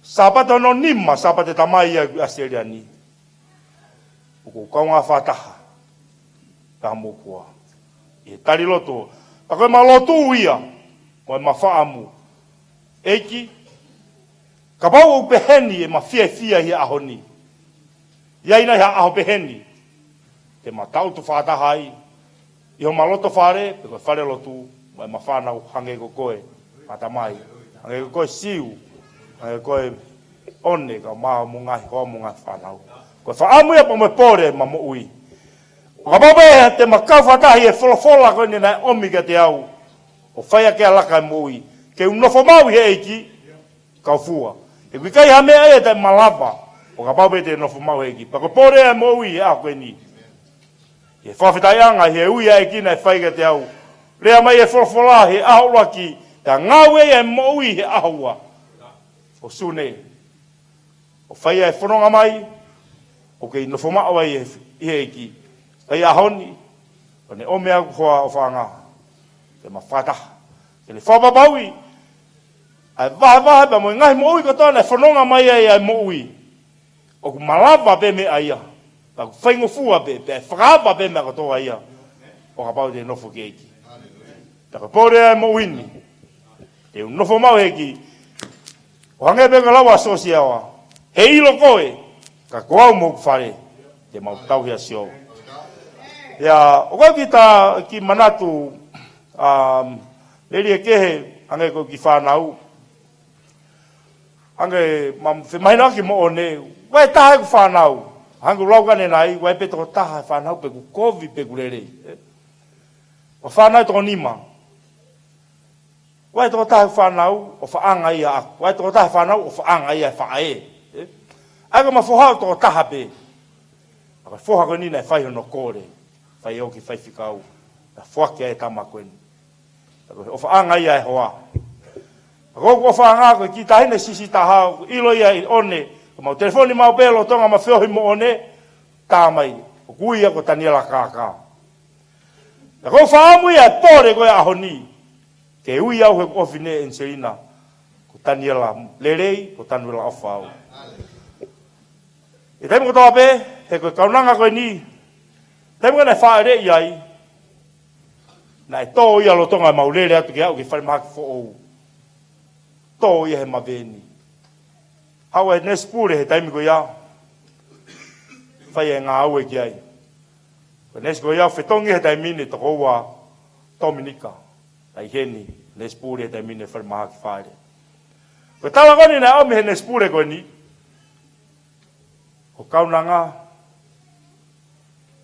Sāpate hono nima, Sāpate Tamai ia ʻi ʻAositelēlia ni. ʻOku ou kaungā fakataha, taha mo e hoa. ʻI he tali lotu, pea ko ʻema lotu ia, mo ʻema fakaʻamu. ʻEiki, kapau ʻoku pehē ni ʻema fiefia ʻi he ʻaho ni, ʻi ai nai ha ʻaho pehē ni, te ma tangutu fakataha ai, ʻi homa loto fale, pe ko e fale lotu, mo ʻema fānau hangē ko koe, ʻa Tamai, hangē ko koe Siu, hangē ko koe ʻOne, kae ʻumaʻā homo ngaahi hoa mo e ngaahi fānau. Ko e fakaʻamu ia pea mo e pole ʻema moʻui. ʻO kapau pē te ma kau fakataha ʻi he folofola ko eni naʻe ʻomi kiate au, ʻo fai ʻaki ʻa e laka e moʻui. Ke u nofo maʻu ʻi he ʻEiki, kau fua. He ʻoku ʻikai ha meʻa ia te ma lava, ʻo kapau pē te u nofo maʻu he ʻEiki. Pea ko e pole ʻa e moʻui he ʻaho ko eni. ʻI he fakafetaʻiʻanga, ʻi he ui ʻa e ʻEiki naʻe fai kiate au. Lea mai e folofola he ʻaho ʻuluaki, pea ngāue ia e moʻui he ʻaho ua ʻo Sune. ʻO fai ai e fononga mai, ʻo kei nofo maʻu ai ʻi he, ʻi he ʻEiki. Pea ʻi he ʻaho ni, ʻoku ne ʻomi ʻa e hoa ʻofaʻanga, ke ma fakataha, ke ne fakapapauʻi ʻa e vahevahe pea mo e ngaahi moʻui kotoa naʻe fononga mai ai ʻa e moʻui. ʻOku malava pē meʻa ia, pea ʻoku faingofua pē, pea ʻe fakaava pē meʻa kotoa ia, ʻo kapau te u nofo ki he ʻEiki. Pea ko e pole ʻa e moʻui ni, te u nofo maʻu he ʻEiki. ʻO hangē pē ko e lau ʻa Siosi Aoa, he ʻilo koe, ka ko au mo hoku fale, te mau tauhi ʻa Sihova. Ia, ʻoku ʻi ai kita ki manatu, um, melie kehe, hangē ko e kiʻi fānau. Hangē, ma, femahinoʻaki moʻoni, ʻoku ʻi ai e taha ʻeku fānau. Hangē ko e lau ko eni, ʻoku ʻi ai pē toko taha e fānau pe ʻoku kovi pe ʻoku lelei. ʻE? ʻO fānau toko nima. ʻOku ʻi ai toko taha e fānau ʻoku faʻa anga ia ʻaku. ʻOku ʻi ai toko taha e fānau ʻoku faʻa anga ia e faʻē. ʻE? ʻA ia ko ʻema foha ʻoku toko taha pē. ʻA ia ko e foha ko eni naʻe fai hono kole. Fai ʻo ki faifekau. Naʻe foaki ʻa e tama ko eni. ʻA ia ko e ʻofaʻanga ia ʻa e hoa. ʻA ia ko e ʻofaʻanga ko e kiʻi taʻahine siʻisiʻi taha ʻoku ʻilo ia ʻi ʻOne. Ko ʻemau telefoni maʻu pē lolotonga ʻema feohi mo ʻOne. Tā mai. ʻOku ui ia ko Taniela Kākā. ʻA ia ko e fakaʻamu ia e pole ko e ʻaho ni. Ke ui au heʻeku ʻofefine ʻEniselina ko Taniela lelei, ko Taniela ʻofa au. ʻI he taimi kotoa pē, he ko e kaunanga ko eni, taimi ko ē naʻe fāʻeleʻi ai, naʻe tō ia lolotonga ʻemau lele atu ke aʻu ki he falemahaki foʻou. Tō ia he maveni. Haʻu e neesi pule he taimi ko ia, fai e ngāue ki ai. Ko e neesi ko ia fetongi he taimi ni tokoua Tominika. ʻA ia heni, neesi pule he taimi ni falemahaki fāʻele. Ko e tala ko eni naʻe ʻomi he neesi pule ko eni. Ko e kaunanga,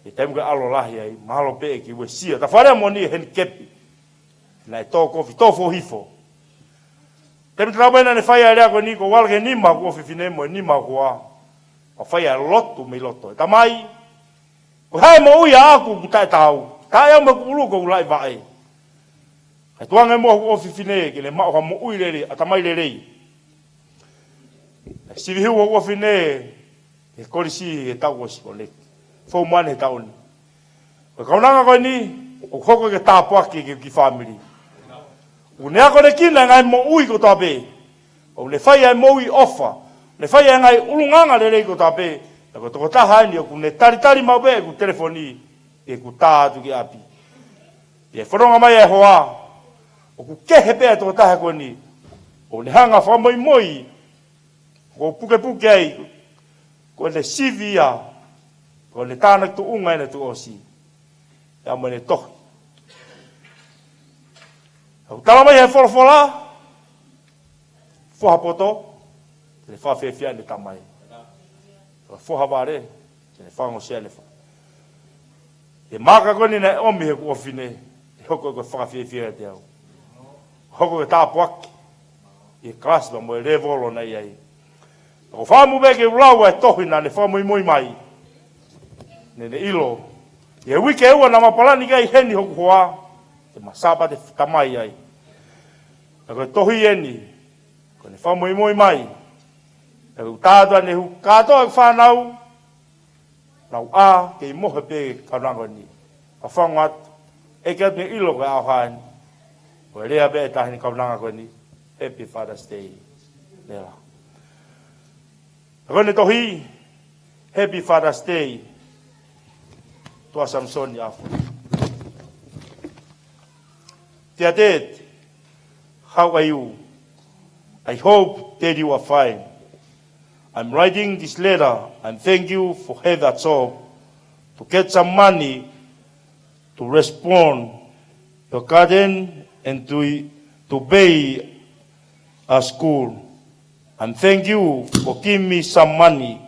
he taimi ko ē ʻalu lahi ai, mahalo pē ʻe kiʻi uesia. Taʻe fakalea moʻoni e henikepi. Naʻe tō kofi, tō foʻohifo. Taimi tatau pē naʻa ne fai ai e lea ko eni, ko e vala ke nima hoku ʻofefine mo e nima hoku hoa. ʻO fai ai e lotu mei loto. ʻE Tamai, ko e hā e moʻui ʻaʻaku ʻoku taʻetaau. Taʻe au mei hoku ʻulu ko ʻeku laʻi vaʻe. Kae tuku ange muʻa hoku ʻofefine ke ne maʻu ha moʻui lelei, ʻatamai lelei. Naʻe sivi hifo hoku ʻofefine he kolisi he taʻu kuo ʻosi ko eni. Fou mai he taʻu ni. Ko e kaunanga ko eni, ʻoku hoko ke tāpuaki ki he kiʻi fāmili. ʻOku ne akonekina e ngaahi moʻui kotoa pē. ʻOku ne fai ai e moʻui ʻofa. Ne fai ai e ngaahi ʻulungaanga lelei kotoa pē. Pea ko e tokotaha eni ʻoku ne talitali maʻu pē ʻeku telefoni, ʻeku tā atu ki ʻapi. ʻI he fononga mai e hoa, ʻoku kehe pē ʻa e tokotaha ko eni. ʻOku ne hanga fakamoimoi, ʻoku ou pukepuke ai, ko ʻene sivi ia, ko ʻene tānaki tuʻunga ʻene tuʻusi. Ia mo ʻene tohi. ʻOku tala mai he folofola, foha poto, te ne fakafiefia ʻene tamai. Foha vale, te ne fakaongosia ʻene fa. ʻI he maaka ko eni naʻe ʻomi heʻeku ʻofefine, ʻe hoko ko e fakafiefia kiate au. Hoko ko e tāpuaki, ʻi he kalasi pea mo e lēvolo naʻe ʻi ai. ʻOku ou fakaʻamu pē ke u lau ʻa e tohi naʻa ne fakamoimoi mai. Naʻa ne ʻilo. ʻI he uike ʻe ua naʻa ma palani ki ai heni hoku hoa, te ma Sāpate Tamai ai. Pea ko e tohi eni, ko ʻene fakamoimoi mai. Pea ʻoku tā atu ʻa ʻene hū kātoa e fānau, nau ʻā, kei mohe pē kaunanga ko eni. Ka fangu atu, ʻeke atu ne ʻilo ko e ʻaho hā eni. Ko e lea pē ʻa e taʻahine kaunanga ko eni, Happy Father's Day. Lea. Ko ʻene tohi, Happy Father's Day, Tuʻa Samisoni ʻAfu. Dear Dad, how are you? I hope that you are fine. I'm writing this letter and thank you for have a job to get some money to respond your garden and to, to pay a school. And thank you for giving me some money,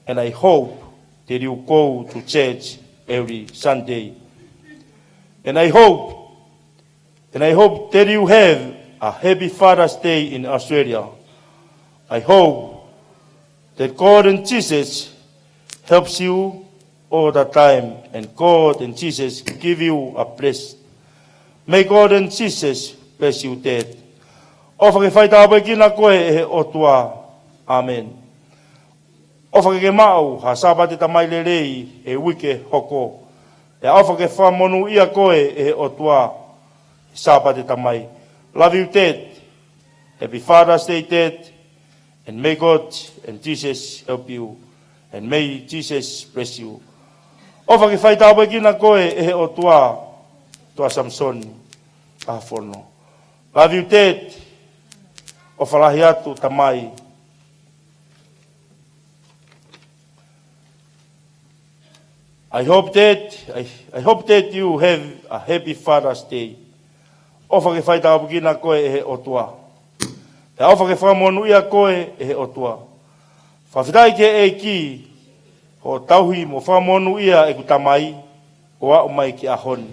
and I hope that you go to church every Sunday. And I hope, and I hope that you have a happy Father's Day in Australia. I hope that God and Jesus helps you all the time, and God and Jesus give you a bless. May God and Jesus bless you, Dad. ʻOfa ke faitāpuekina koe ʻe he ʻOtua. ʻĀmeni. ʻOfa ke ke maʻu ha Sāpate Tamai lelei he uike hoko. Pea ʻofa ke fakamonūʻia koe ʻe he ʻOtua he Sāpate Tamai. Love you, Dad. Happy Father's Day, Dad. And may God and Jesus help you. And may Jesus bless you. ʻOfa ke faitāpuekina koe ʻe he ʻOtua, Tuʻa Samisoni ʻAfu. Love you, Dad. ʻOfa lahi atu, Tamai. I hope that I, I hope that you have a happy Father's Day. ʻOfa ke faitāpuekina koe ʻe he ʻOtua. Pea ʻofa ke fakamonūʻia koe ʻe he ʻOtua. Fakafetaʻi ki he ʻEiki, hoʻo tauhi mo fakamonūʻia ʻeku tamai, ʻo aʻu mai ki he ʻaho ni.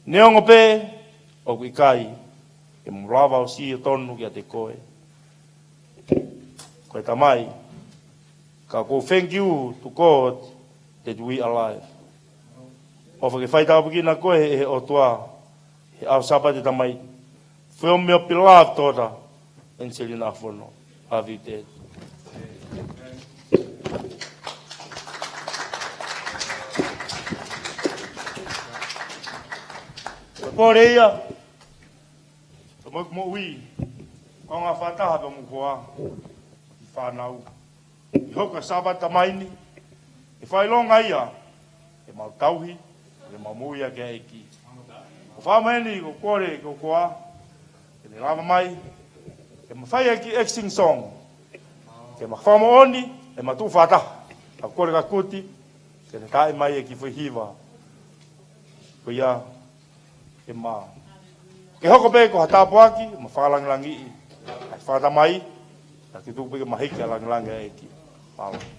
Neongo pē ʻoku ʻikai ke u lava ʻo sio tonu kiate koe, ko e tamai, ka ʻoku ou thank you to God that we alive. ʻOfa ke faitāpuekina koe ʻe he ʻOtua he ʻaho Sāpate Tamai. From your beloved daughter, Angelina Afono. Love you, Dad. Ko e pole ia, ko e moʻui, ko e ngaahi fakataha pea mo koā, ʻi fānau. ʻI he hoko ʻa e Sāpate Tamai ni, ʻe fakaʻilonga ia ʻemau tauhi, ʻemau moʻui ʻaki ʻa e ʻEiki. ʻOku ou fakaʻamu heni ʻo kole ki he ʻOtua ke ne lava mai ke ma fai ʻaki e acting song, ke ma fakamoʻoni ʻema tuʻu fakataha. ʻOku ou kole kia Kuti ke ne taaʻi mai e kiʻi foʻi hiva ko ia, ke ma, ke hoko pē ko ha tāpuaki mo fakalangilangiʻi ʻa e fakatamai, kae tuku pē ke ma hiki ʻa e langilangi ʻa e ʻEiki. Mālō.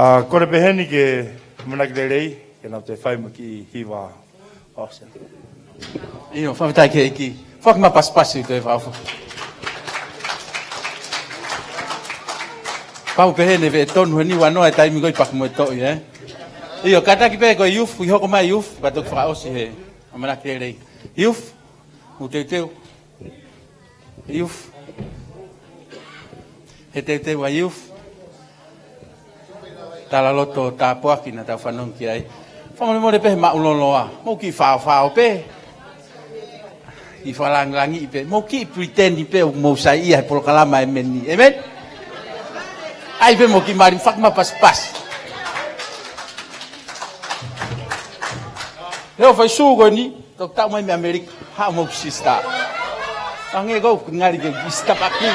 ʻA, kole pē heni ke ʻamanaki lelei, ke nau toe fai mo e kiʻi hiva. ʻIo, fakafetaʻi ki he ʻEiki. Foaki mai pasipasi ʻo toe fakaʻofa. Pau pē heni ʻe tonu heni ua noa e taimi ko ē ʻi paku mo e toʻi, ē? ʻIo, kātaki pē ko e youth, ʻi hoko mai youth, ka toki fakaʻosi he ʻamanaki lelei. Youth, mou teuteu. Youth. He teuteu ʻa e youth. Talaloto tāpuaki naʻa tau fanongo ki ai. Fakamolemole pē he maʻuloloa. Mou kiʻi faofao pē. ʻI fakalāngilangiʻi pē. Mou kiʻi pretend pē ʻoku mou saiʻia he polokalama ʻo e meni. Amen? ʻAi pē mou kiʻi mali, foaki mai pasipasi. Leo fai sū ko eni. Toki taʻu mai mei ʻAmelika, haʻu mo e sister. Ange ko ʻeku ngali ke sister paki.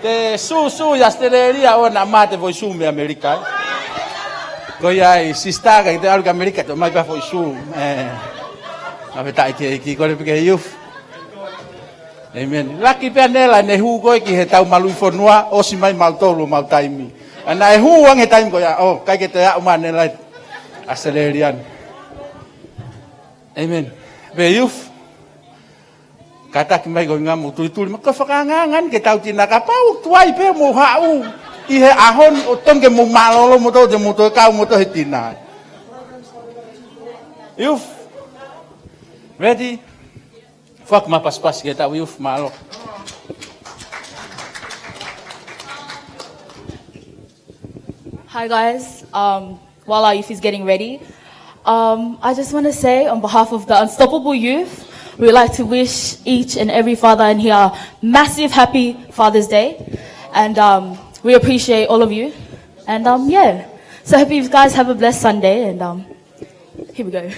Te sū sū ʻi ʻAositelēlia ʻo na mate foʻi sū mei ʻAmelika, ē. Ko ia ai sister ka ʻi te ʻalu ki ʻAmelika, toʻo mai pē foʻi sū. Ē. Fakafetaʻi ki he ʻEiki, kole pē ki he youth. Amen. Laki pē ʻa Nela ʻene hū ko ē ki he tau maluʻi fonua, ʻosi mai mautolu ʻo mau taimi. ʻA naʻe hū ange he taimi ko ia, ʻo, ʻikai ke toe aʻu mai ʻa Nela ʻi ʻAositelēlia ni. Amen. Pea youth, kātaki mai ko e ngaahi mou tulituli, mo e fakaangaanga ni ke tau tina kapau tuai pē mou haʻu ʻi he ʻaho ni ʻo tonge mou mālōlō mo tau te mou toe kau mo tau he tina. Youth, ready? Foaki mai pasipasi ki he tau youth, mālō. Hi guys, um, while our youth is getting ready, um, I just want to say on behalf of the Unstoppable Youth, we'd like to wish each and every father in here a massive happy Father's Day, and um, we appreciate all of you, and um, yeah, so hope you guys have a blessed Sunday, and um, here we go.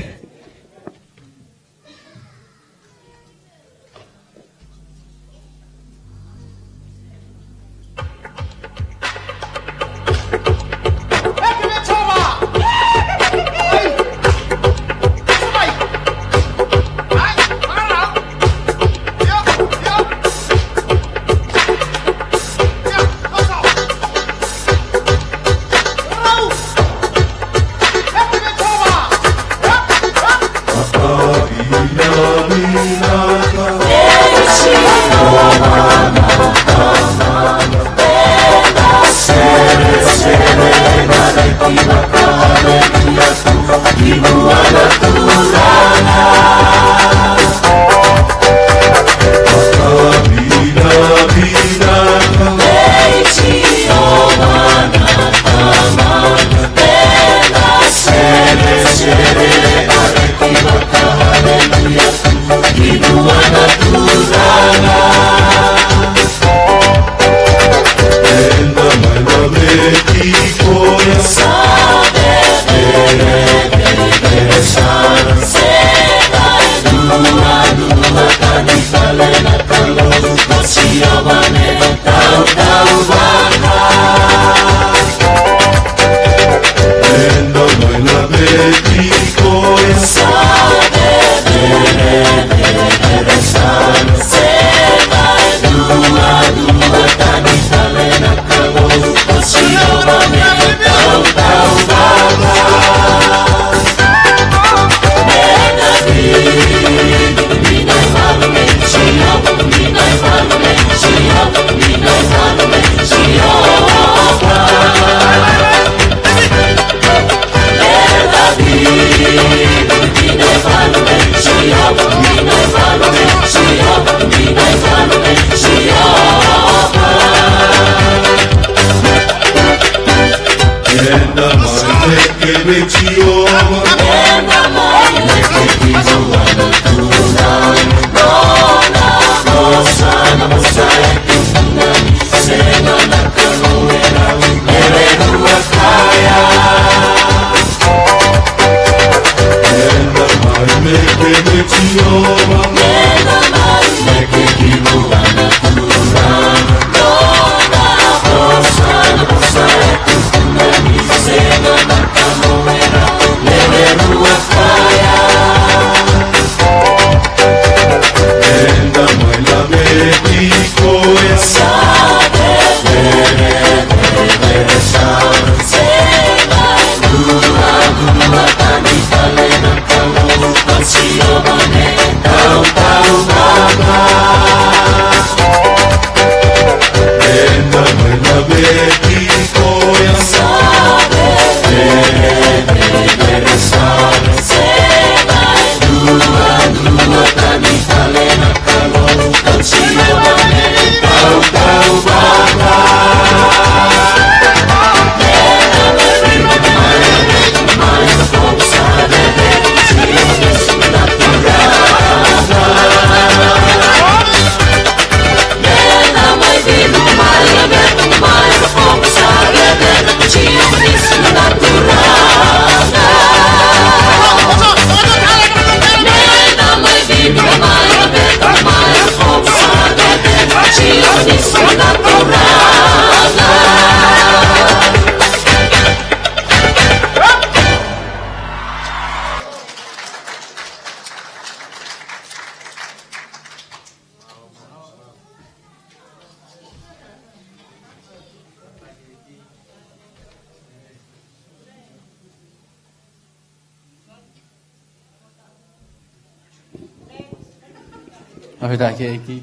Fakafetaʻi ki he ʻEiki.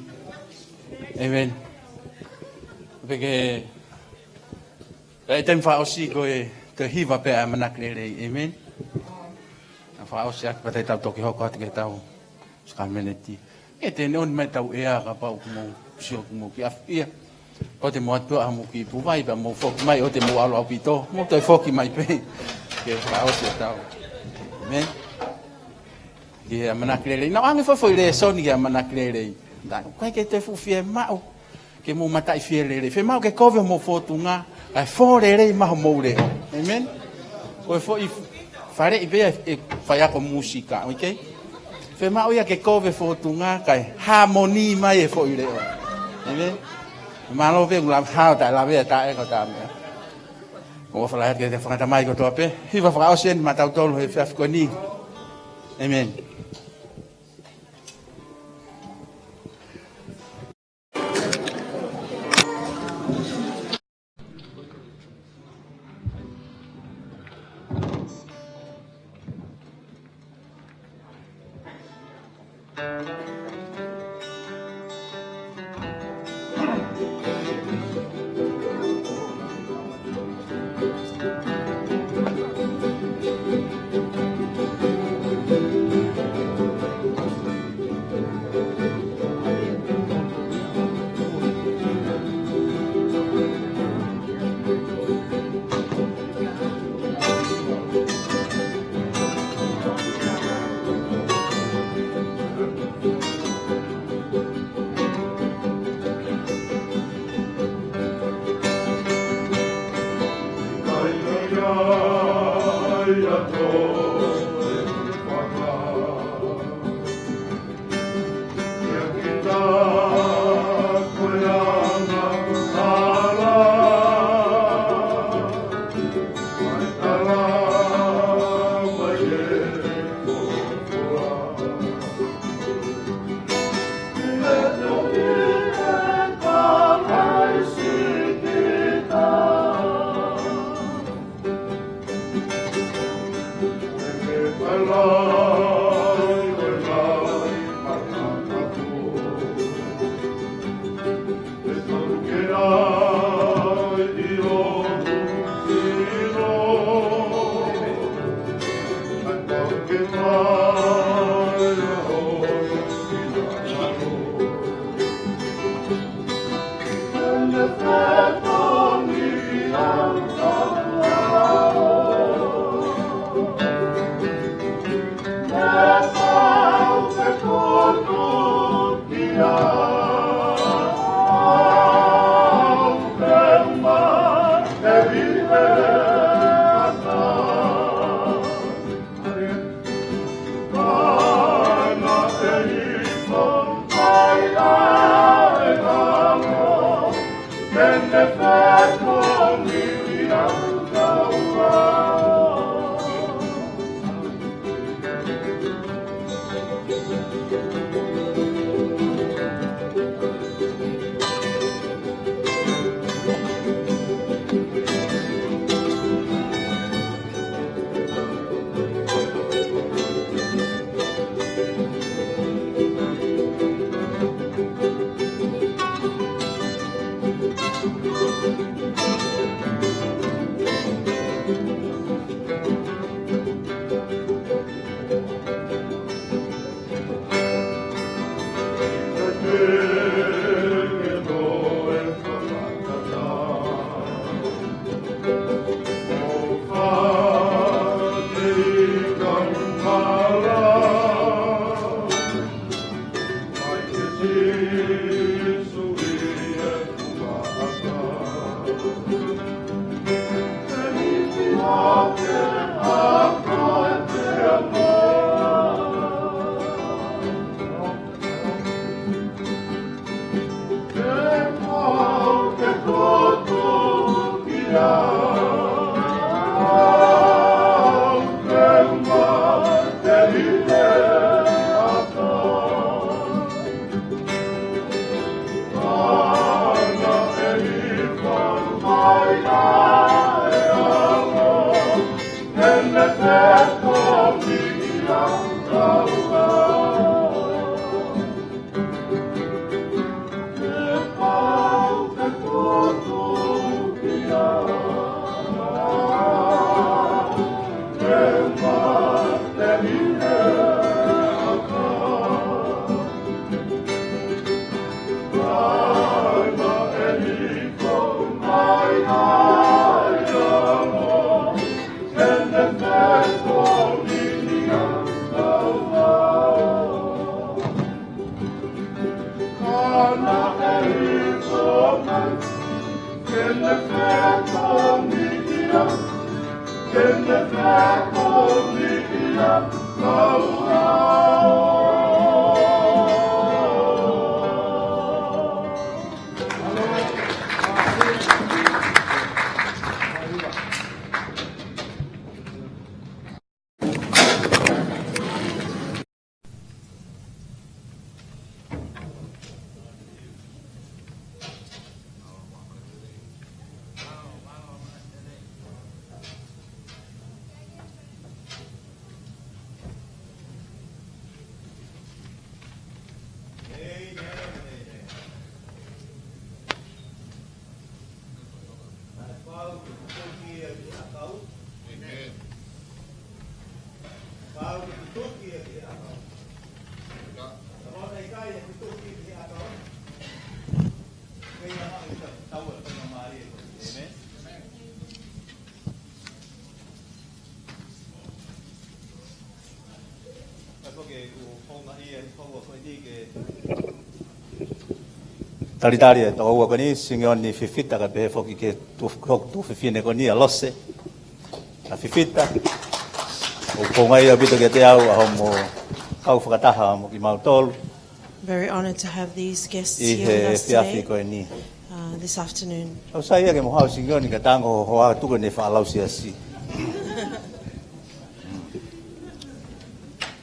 ʻĒmeni. Pea ke, pea ʻi he taimi fakaʻosi ko e toe hiva pē ʻa e ʻamanaki lelei. ʻĒmeni. Naʻa fakaʻosi ʻaki pea te tau toki hoko atu ki heʻetau sākalamēniti. ʻE te ne ʻoni mai ʻetau ʻea kapau ʻoku mou sio ʻoku mou kiʻi ʻafiʻia. Ko te mou ʻatu ʻa mou kiʻi puvai pea mou foki mai ʻo te mou ʻalu ʻaupito. Mou toe foki mai pē. Ke fakaʻosi ʻetau. ʻĒmeni. Ki he ʻamanaki lelei. Naʻa ʻoange foʻi foʻi lēsoni ki he ʻamanaki lelei. Naʻa ʻoku ʻikai ke toe fuʻu fiemaʻu ke mou mataʻi fie lelei. Fiemaʻu ke kovi homou fōtunga, kae fō lelei mai homou leʻo. ʻĒmeni. Ko e foʻi faleʻi pē ia ʻe faiako mūsika, ʻoku ʻikai? Fiemaʻu ia ke kovi e fōtunga, kae hāmoni mai e foʻi leʻo. ʻĒmeni. Mālō pē ʻoku lava hao taʻe lavea taʻe ko taʻe meʻa. ʻOfa lahi atu ki he fakatamai kotoa pē. Hiva fakaʻosi eni maʻatautolu he efiafi ko eni. ʻĒmeni. Talitali e tokoua ko eni, Singioni Fifita, kae pehē foki ki he tuofefine ko eni ʻa Lose. ʻA Fifita, ʻoku ou ʻamanaki ʻaupito kiate au ʻa hoʻomo kau fakataha mo kimautolu Very honored to have these guests ʻi here with he us efiafi today, ko eni. Uh, this afternoon. ʻOku sai ia ke mo haʻu Singioni ka tango ho hoa tuku ne faʻa lau siasi.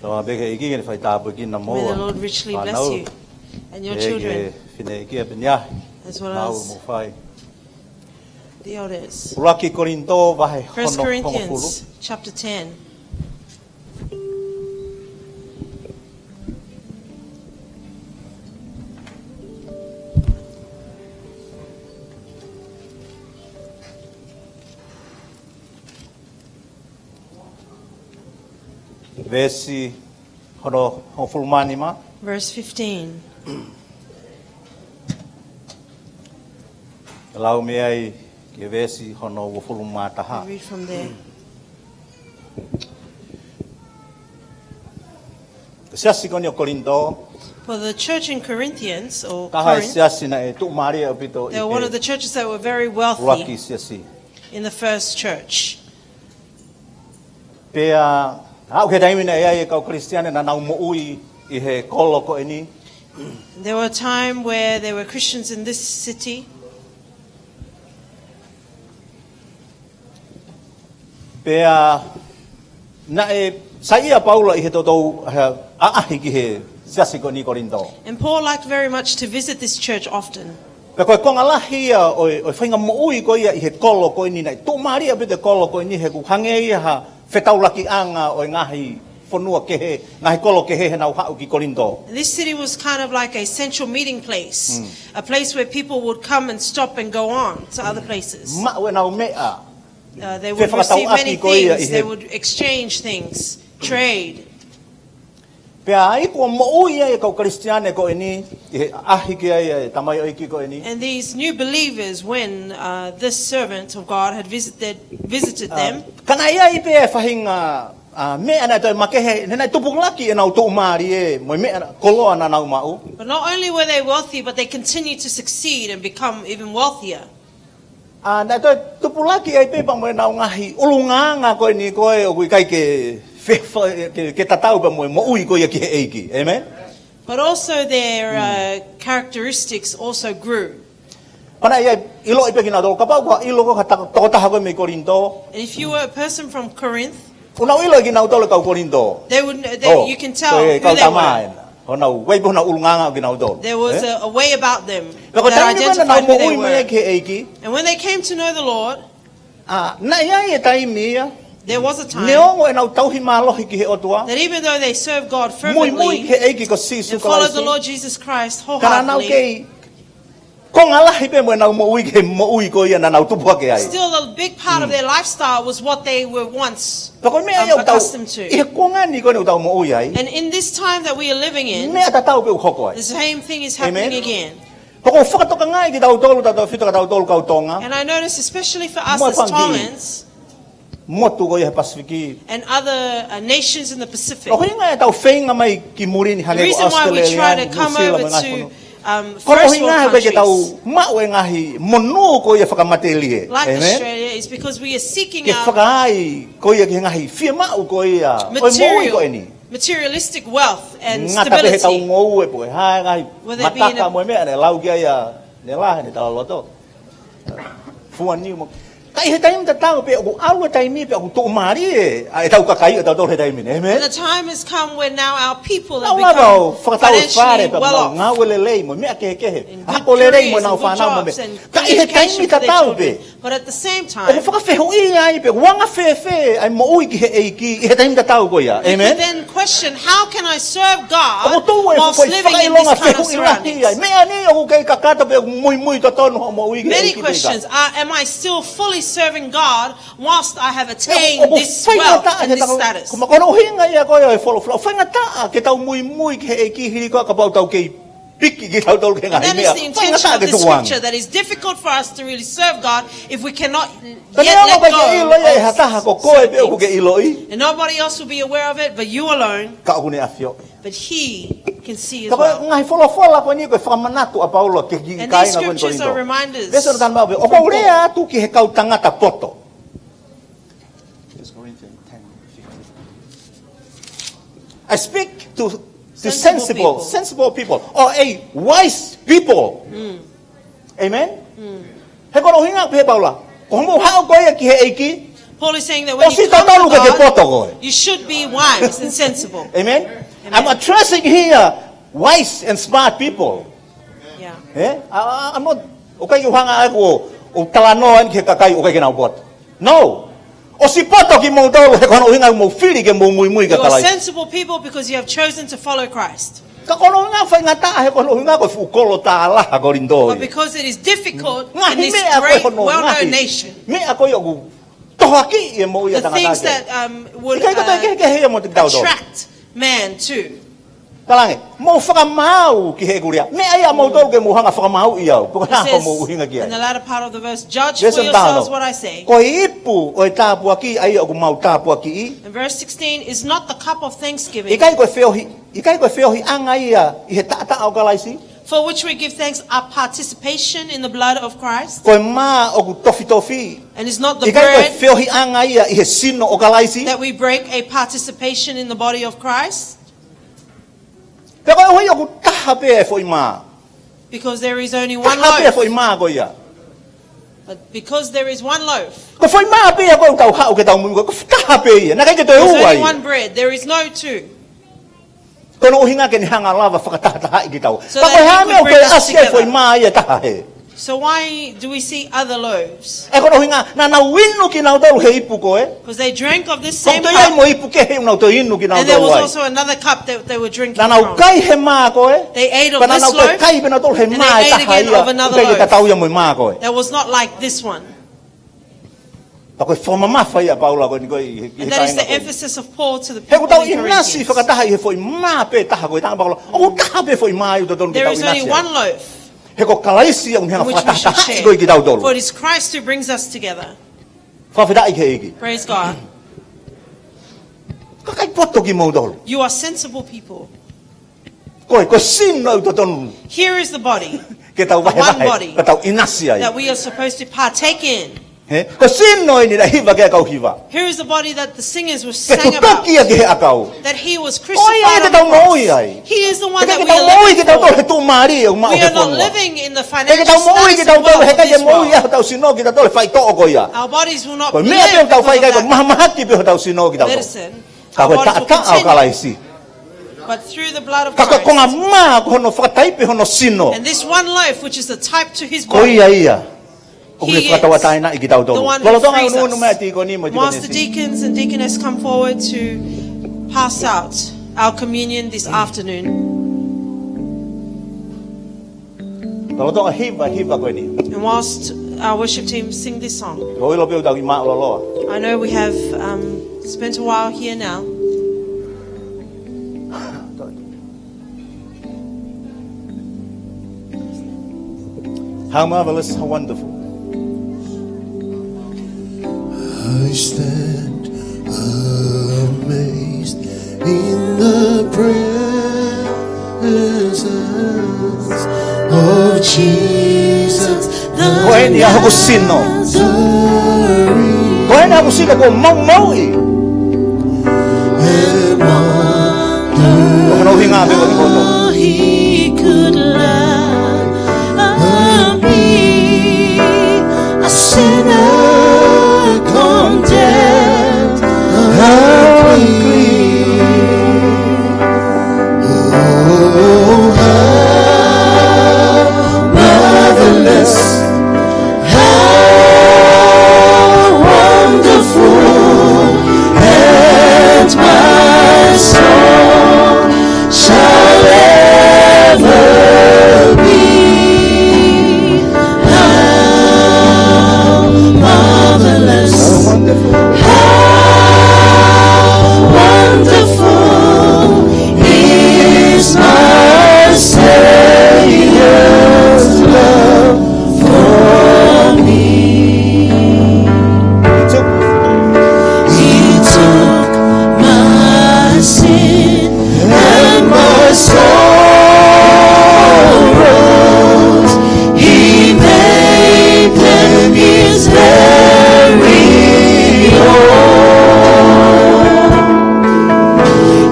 Tau pē ke ʻEiki ke ne faitāpuekina mo May the Lord richly bless you and your children, fefine ʻEiki ʻa Peniahi, as well as the elders. ʻUluaki Kolinitō vahe First hono hongofulu. Corinthians chapter ten. Veesi hono hongofulu mā nima. Verse fifteen. Lau mei ai ki he veesi hono uofulu mā taha. We read from there. Siasi ko eni ʻo Kolinitō. For the church in Corinthians, or Corinth, taha e siasi naʻe tuʻumālie ʻaupito ʻi he ʻuluaki. They were one of the churches that were very wealthy in the first church. Pea aʻu ki he taimi naʻe ʻi ai e kau Kalisitiane naʻa nau moʻui ʻi he kolo ko eni. There were a time where there were Christians in this city. Pea naʻe saiʻia ʻa Paula ʻi he toutou ʻaʻahi ki he siasi ko eni Kolinitō. And Paul liked very much to visit this church often. Pea ko e konga lahi ia ʻo e, ʻo e faʻahinga moʻui ko ia ʻi he kolo ko eni naʻe tuʻumālie ʻaupito e kolo ko eni he ʻoku hangē ia ha fetaulakiʻanga ʻo e ngaahi fonua kehe, ngaahi kolo kehe heʻenau haʻu ki Kolinitō. And this city was kind of like a central meeting place, a place where people would come and stop and go on to other places. Maʻu ʻenau meʻa. Uh, they would receive many things, they would exchange things, trade. Pea ʻi ai kuo moʻui ai e kau Kalisitiane ko eni, ʻi he ʻaʻahi ki ai e tamaioʻeiki ko eni. And these new believers, when, uh, this servant of God had visited, visited them, ka naʻe ʻi ai pē faʻahinga, uh, meʻa naʻe toe makehe, naʻe tupulaki ʻenau tuʻumālie mo e meʻa koloa naʻa nau maʻu. But not only were they wealthy, but they continued to succeed and become even wealthier. ʻA, naʻe toe tupulaki ai pē pea mo ʻenau ngaahi ʻulungaanga ko eni ko ē ʻoku ʻikai ke, fe-, fa-, ke, ke tatau pea mo e moʻui ko ia ki he ʻEiki. Amen? But also their, uh, characteristics also grew. Pea naʻe ʻiloʻi pē kinautolu, kapau ʻoku ʻilo koe ha ta-, tokotaha ko ē mei Kolinitō. And if you were a person from Corinth, ʻoku nau ʻilo kinautolu e kau Kolinitō. They would kn-, they, you can tell who they were. Ko e kau tama ena. Honau, ʻoku ʻi ai pē honau ʻulungaanga ʻo kinautolu. There was a, a way about them that identified who they were. Pea ko e taimi ko ē naʻa nau moʻui mai ai ki he ʻEiki. And when they came to know the Lord, ʻa, naʻe ʻi ai e taimi ia. There was a time. Neongo ʻenau tauhi mālohi ki he ʻOtua. That even though they served God fervently, muimui ki he ʻEiki ko Sīsū Kalaisi, and followed the Lord Jesus Christ wholeheartedly, ka naʻa nau kei konga lahi pē mo ʻenau moʻui ki he moʻui ko ia naʻa nau tupu hake ai. Still, a big part of their lifestyle was what they were once, um, accustomed to. Pea ko e meʻa ia ʻoku tau, ʻi he kuonga ni ko eni ʻoku tau moʻui ai. And in this time that we are living in, meʻa tatau pē ʻoku hoko ai. The same thing is happening again. Amen. Pea ʻoku ou fakatokangaʻi kitautolu, tautefito kia tautolu kau Tonga. And I notice, especially for us as Tongans, mo e fanga kiʻi motu ko ia he Pasifiki. And other, uh, nations in the Pacific. ʻOku ʻi ai e ʻuhinga ʻetau feinga mai ki muli ni hangē ko ʻAositelēlia, Nuʻusila mo e ngaahi fonua. The reason why we try to come over to Um, ko e first world ʻuhinga ia ke tau countries, maʻu e ngaahi monū ko ia fakamatelie. Like Amen. Australia, is because we are seeking Ke our fakaai ko ia ki he ngaahi fiemaʻu ko ia ʻo e moʻui ko eni. Material, materialistic wealth and Ngata pē he tau stability. Ngoue pe ko e hā e ngaahi Whether it be in mataka a mo e meʻa ne lau ki ai ʻa Nela he ne tala loto. Fua niu mo. Ka ʻi he taimi tatau pē ʻoku ʻalu e taimi pē ʻoku tuʻumālie ʻa e tau kakai ʻo tautolu he taimi ni. Amen. And the time has come where now our people have Nau lava become ʻo fakatau e fale financially pea well mau off. Ngāue lelei mo e meʻa kehekehe. In good Hako lelei mo careers nau and good fānau mo e jobs meʻa. and Ka ʻi he taimi education for their tatau children. pē. But at the same ʻOku time, fakafehuʻia ai pē, ʻoku anga fēfē ʻa e moʻui ki he ʻEiki, ʻi he taimi tatau ko ia. if you Amen. then question, "How can I serve God ʻOku tō e whilst foʻi living in fakaʻilonga this kind of fehuʻi lahi ai. surroundings?" Meʻa ni ʻoku kei kakato pē ʻoku muimui totonu hoʻo moʻui ki he Many ʻEiki pe ʻikai. questions are, "Am I still fully serving God whilst I have attained ʻOku this wealth faingataʻa and ke this tau, status?" ko ma kono ʻuhinga ia ko ia e folofola. Faingataʻa ke tau muimui ki he ʻEiki hili ko ia kapau tau kei piki kitautolu ki he And ngaahi that is meʻa. the intention Faingataʻa of ke this tuku ange. scripture, that it's difficult for us to really serve God if we cannot Ka yet neongo let ʻoku ʻikai ke ʻilo ia ʻe ha taha ko koe pē ʻoku ke ʻiloʻi. And nobody else will be aware of it, but you alone. Ka ʻoku ne ʻafioʻi. But he can see as well. Ka ko e ngaahi folofola ko eni ko e fakamanatu ʻa Paula ki he kiʻi And these kāinga ko eni scriptures are Kolinitō. reminders Veesi ono taha nima pē, ʻoku ou lea atu ki he kau tangata poto. First Corinthians ten fifteen. I speak to, to Sensible sensible, people. sensible people, or a wise people. Amen? He ko hono ʻuhinga pē Paula, ko hoʻomou haʻu ko ia ki he ʻEiki, Paul is saying that when you ʻosi come totonu to ke ke God, poto koe. you should be wise and sensible. Amen? Amen. I'm addressing here wise and smart people. Yeah. Eh? I, I, I'm not, ʻoku ʻikai ke u hanga ʻe au ʻo talanoa eni ki he kakai ʻoku ʻikai ke nau poto. No. ʻOsi poto kimoutolu he ko hono ʻuhinga ʻoku mou fili ke mou muimui kia You are Kalaisi. sensible people because you have chosen to follow Christ. Ka ko hono ʻuhinga faingataʻa he ko hono ʻuhinga ko e fuʻu kolo tālaha Kolinitō But ia. because it is difficult Ngaahi in this meʻa ko e great, hono well-known ngaahi nation, meʻa ko ia ʻoku tohoakiʻi e moʻui ʻa e the tangata things ke. that, um, would, ʻIkai ko e uh, kehekehe ia mo kitautolu. attract man to. Talange, mou fakamaau ki heʻeku lea. Meʻa ia moutolu ke mou hanga fakamaauʻi au. Pe ko e It hā says hoʻomou ʻuhinga ki ai. in the latter part of the verse, "Judge for Veesi ono taha yourselves ono. what I say." Ko e ipu ʻo e tāpuaki ʻa ia ʻoku mau tāpuakiʻi. And verse sixteen, "Is not the cup of thanksgiving, ʻIkai ko e feohi, ʻikai ko e feohiʻanga ia ʻi he taʻataʻa ʻo Kalaisi. for which we give thanks, a participation in the blood of Christ? Ko e mā ʻoku tofitofi. And is not the ʻIkai ko e bread feohiʻanga ia ʻi he sino ʻo Kalaisi. that we break a participation in the body of Christ?" Pea ko e ʻuhi ʻoku taha pē e foʻi mā. Because there is only one Taha pē e loaf. foʻi mā ko ia. But because there is one loaf, Ko e foʻi mā pē ia ko ʻoku tau haʻu ke tau muimui ko e taha pē ia. Naʻe ʻikai ke toe there's ua only ia. one bread. There is no two. Ko hono ʻuhinga ke ne hanga lava fakatahatahaʻi kitaua. So Ka ko e that hā he meʻa ʻoku could bring toe us ʻasi ai e foʻi together. mā ia taha hē. So why do we see other loaves? ʻE ko hono ʻuhinga, naʻa nau inu kinautolu he ipu ko ē. 'Cause they drank of this Ko same toe ai cup, mo ipu kehe ʻoku nau toe inu and there kinautolu was ai. also another cup that they were drinking Naʻa nau from. kai he mā ko ē. They ate of Pea naʻa this nau toe loaf, kai pē nautolu he and mā they ate taha again ia. of another ʻOku ʻikai ke loaf tatau ia mo e mā ko ē. that was not like this one. Pea ko e fakamamafa ia ʻa Paula ko eni ko ē ʻi he, ʻi he And that is kāinga the ko eni. emphasis of Paul to the He ʻoku people tau in ʻinasi Corinthians. fakataha ʻi he foʻi mā pē taha ko e tanga Paula. ʻOku taha pē foʻi mā ia ʻoku totonu ke There tau is only ʻinasi ai. one loaf He ko Kalaisi ia ʻoku ne hanga in which we should fakatahatahaʻi share. ko ē kitautolu. For it is Christ who brings us together. Fakafetaʻi ki he ʻEiki. Praise God. Ka ʻikai poto kimoutolu. You are sensible people. Ko e, ko e sino ʻoku totonu Here is the body, ke tau the one vahevahe, body ke tau ʻinasi ai. that we are supposed to partake in. He? Ko e sino eni naʻe hiva ki ai e kau hiva. Here is the body that the singers were Ke sang about, tutuki ia ki he ʻakau. that he was Ko ia ia crucified te on tau the moʻui cross. ai. He is the one He that ke we tau are moʻui living kitautolu he for. tuʻumālie ʻoku maʻu We he are not fonua. living in the He ke financial tau moʻui status and kitautolu wealth he of ʻikai ke this moʻui world. ai hotau sino kitautolu he faitoʻo ko ia. Our bodies will not Ko e meʻa pē live ʻoku tau because fai of kai ko e that mahamahaki pē hotau sino kitautolu. medicine. Ka Our ko e bodies will taʻataʻa ʻo continue. Kalaisi. But through the blood of Ka ko e Christ. konga mā ko hono fakataipe hono sino. And this one loaf, which is the type to his Ko body, ia ia. ʻOku ne he is fakatauʻatāinaʻi kitautolu. the one who Lolotonga frees unu unu mai us. tīkoni mo e Whilst the tīkoni. deacons and deaconess come forward to pass out our communion this afternoon. Lolotonga hiva, hiva ko eni. And whilst our worship team sing this song, ʻOku ou ʻilo pē ʻoku tau ʻi mālōlō. I know we have, um, spent a while here now. How marvelous, how wonderful. I stand amazed in the presence Jesus, the Ko eni ʻa hoku sino. Nazarene. Ko eni ʻa hoku sino kuo maumauʻi. And wonder Ko hono ʻuhinga pē ko e koto. How he could love me, a sinner condemned and clean. Oh, how marvelous, how wonderful, and my song shall ever be. How marvelous, how wonderful is my Savior's love for me. He took He took my sin and my sorrows. He made them his very own.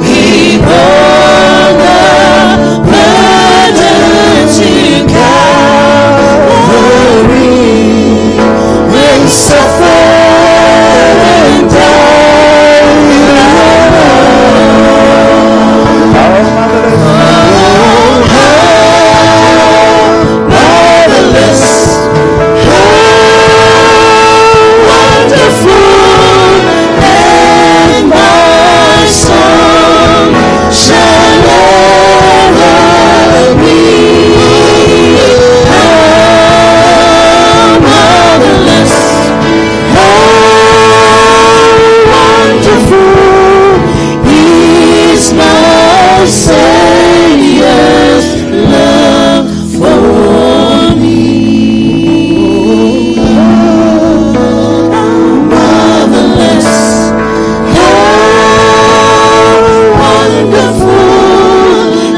He bore the burden to Calvary and suffered and died. How marvelous, how wonderful, and my song shall ever be. How marvelous, how wonderful is my Savior's love for me. How marvelous, how wonderful,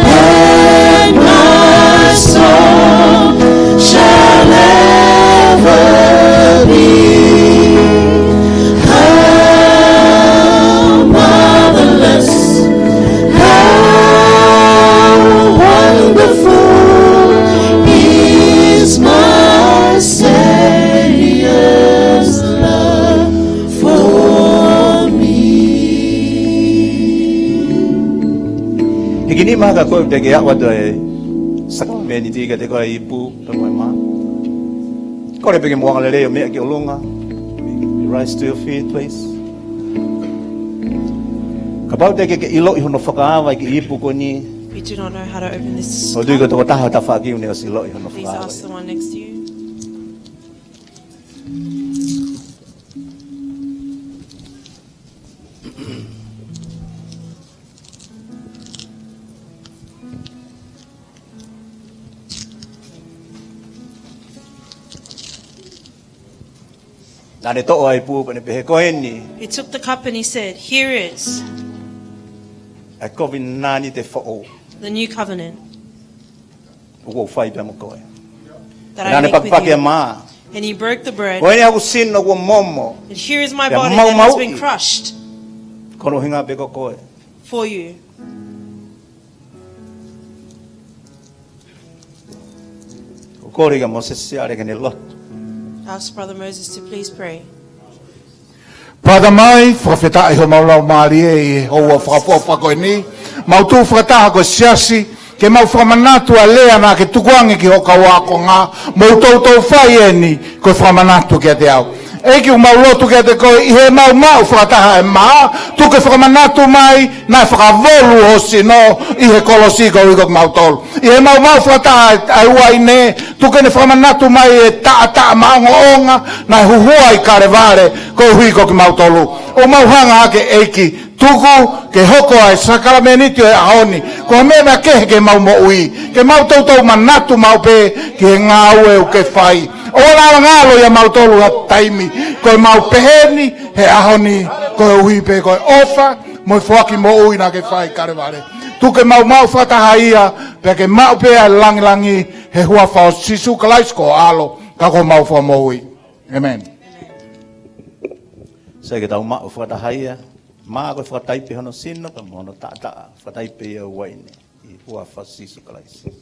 and my song shall ever be. How marvelous, how wonderful is my Savior's love for me. Hiki nima ka ko e te ke awa te sākalamēniti kiate koe ipu, pea mo e mā. Kole pē ke mou angalelei ʻo meʻa ki ʻolunga. Rise to your feet, please. Kapau te ke ke ʻiloʻi hono fakaava ʻi he ipu ko eni, If you do not know how to open this ʻoua ʻe tui ko e tokotaha ho tafaʻaki ʻoku ne ʻosi ʻiloʻi hono fakaava. Please ask the one next to you. Naʻa ne toʻo ʻa e ipu pea ne pehē, ko eni. He took the cup and he said, "Here is ʻa e kovinānite foʻou the new covenant ʻoku ou fai pea mo koe. That I make with you." Naʻa ne pakipaki ʻa e mā. And he broke the bread. Ko eni ʻa hoku sino kuo momo. And here is my body that has been crushed. Pea maumauʻi. Ko hono ʻuhinga pē ko koe. For you. ʻOku ou kole kia Mōsese ʻo lea ke ne lotu. Ask Brother Moses to please pray. Father, mai, fakafetaʻi homau laumālie ʻi he houa fakaʻofoʻofa ko eni. Mau tuʻu fakataha ko e siasi, ke mau fakamanatu ʻa e lea naʻa ke tukuange ki hoʻo kau ākonga, mou toutou fai eni, ko e fakamanatu kiate au. ʻEiki, ʻoku mau lotu kiate koe, ʻi heʻemau maʻu fakataha ʻa e mā, tuku ke fakamanatu mai, naʻe fakavolu ho sino ʻi he kolosi koeʻuhi ko kimautolu. ʻI heʻemau maʻu fakataha ʻa e uaine, tuku ke ne fakamanatu mai e taʻataʻa maʻongoʻonga naʻe huhua ʻi Kalevale koeʻuhi ko kimautolu. ʻOku mau hanga hake, ʻEiki, tuku ke hoko ʻa e sākalamēniti ʻo e ʻaho ni ko ha meʻa makehe ki heʻemau moʻui, ke mau toutou manatu maʻu pē ki he ngāue ʻoku ke fai. ʻOua naʻa ngalo ʻiate kimautolu ha taimi, ko ʻemau pehē ni he ʻaho ni, koeʻuhi pē ko e ʻofa mo e foaki moʻui naʻa ke fai ʻi Kalevale. Tuku ke mau maʻu fakataha ia, pea ke maʻu pē ʻa e langilangi He huafa ʻo Sīsū Kalaisi ko ho ʻAlo, ka ko homau Fakamoʻui. ʻĒmeni. Sai, ke tau maʻu fakataha ia, maʻu ko e fakataipe hono sino, pea mo hono taʻataʻa, fakataipe ia ʻo e uaine, ʻi he huafa ʻo Sīsū Kalaisi.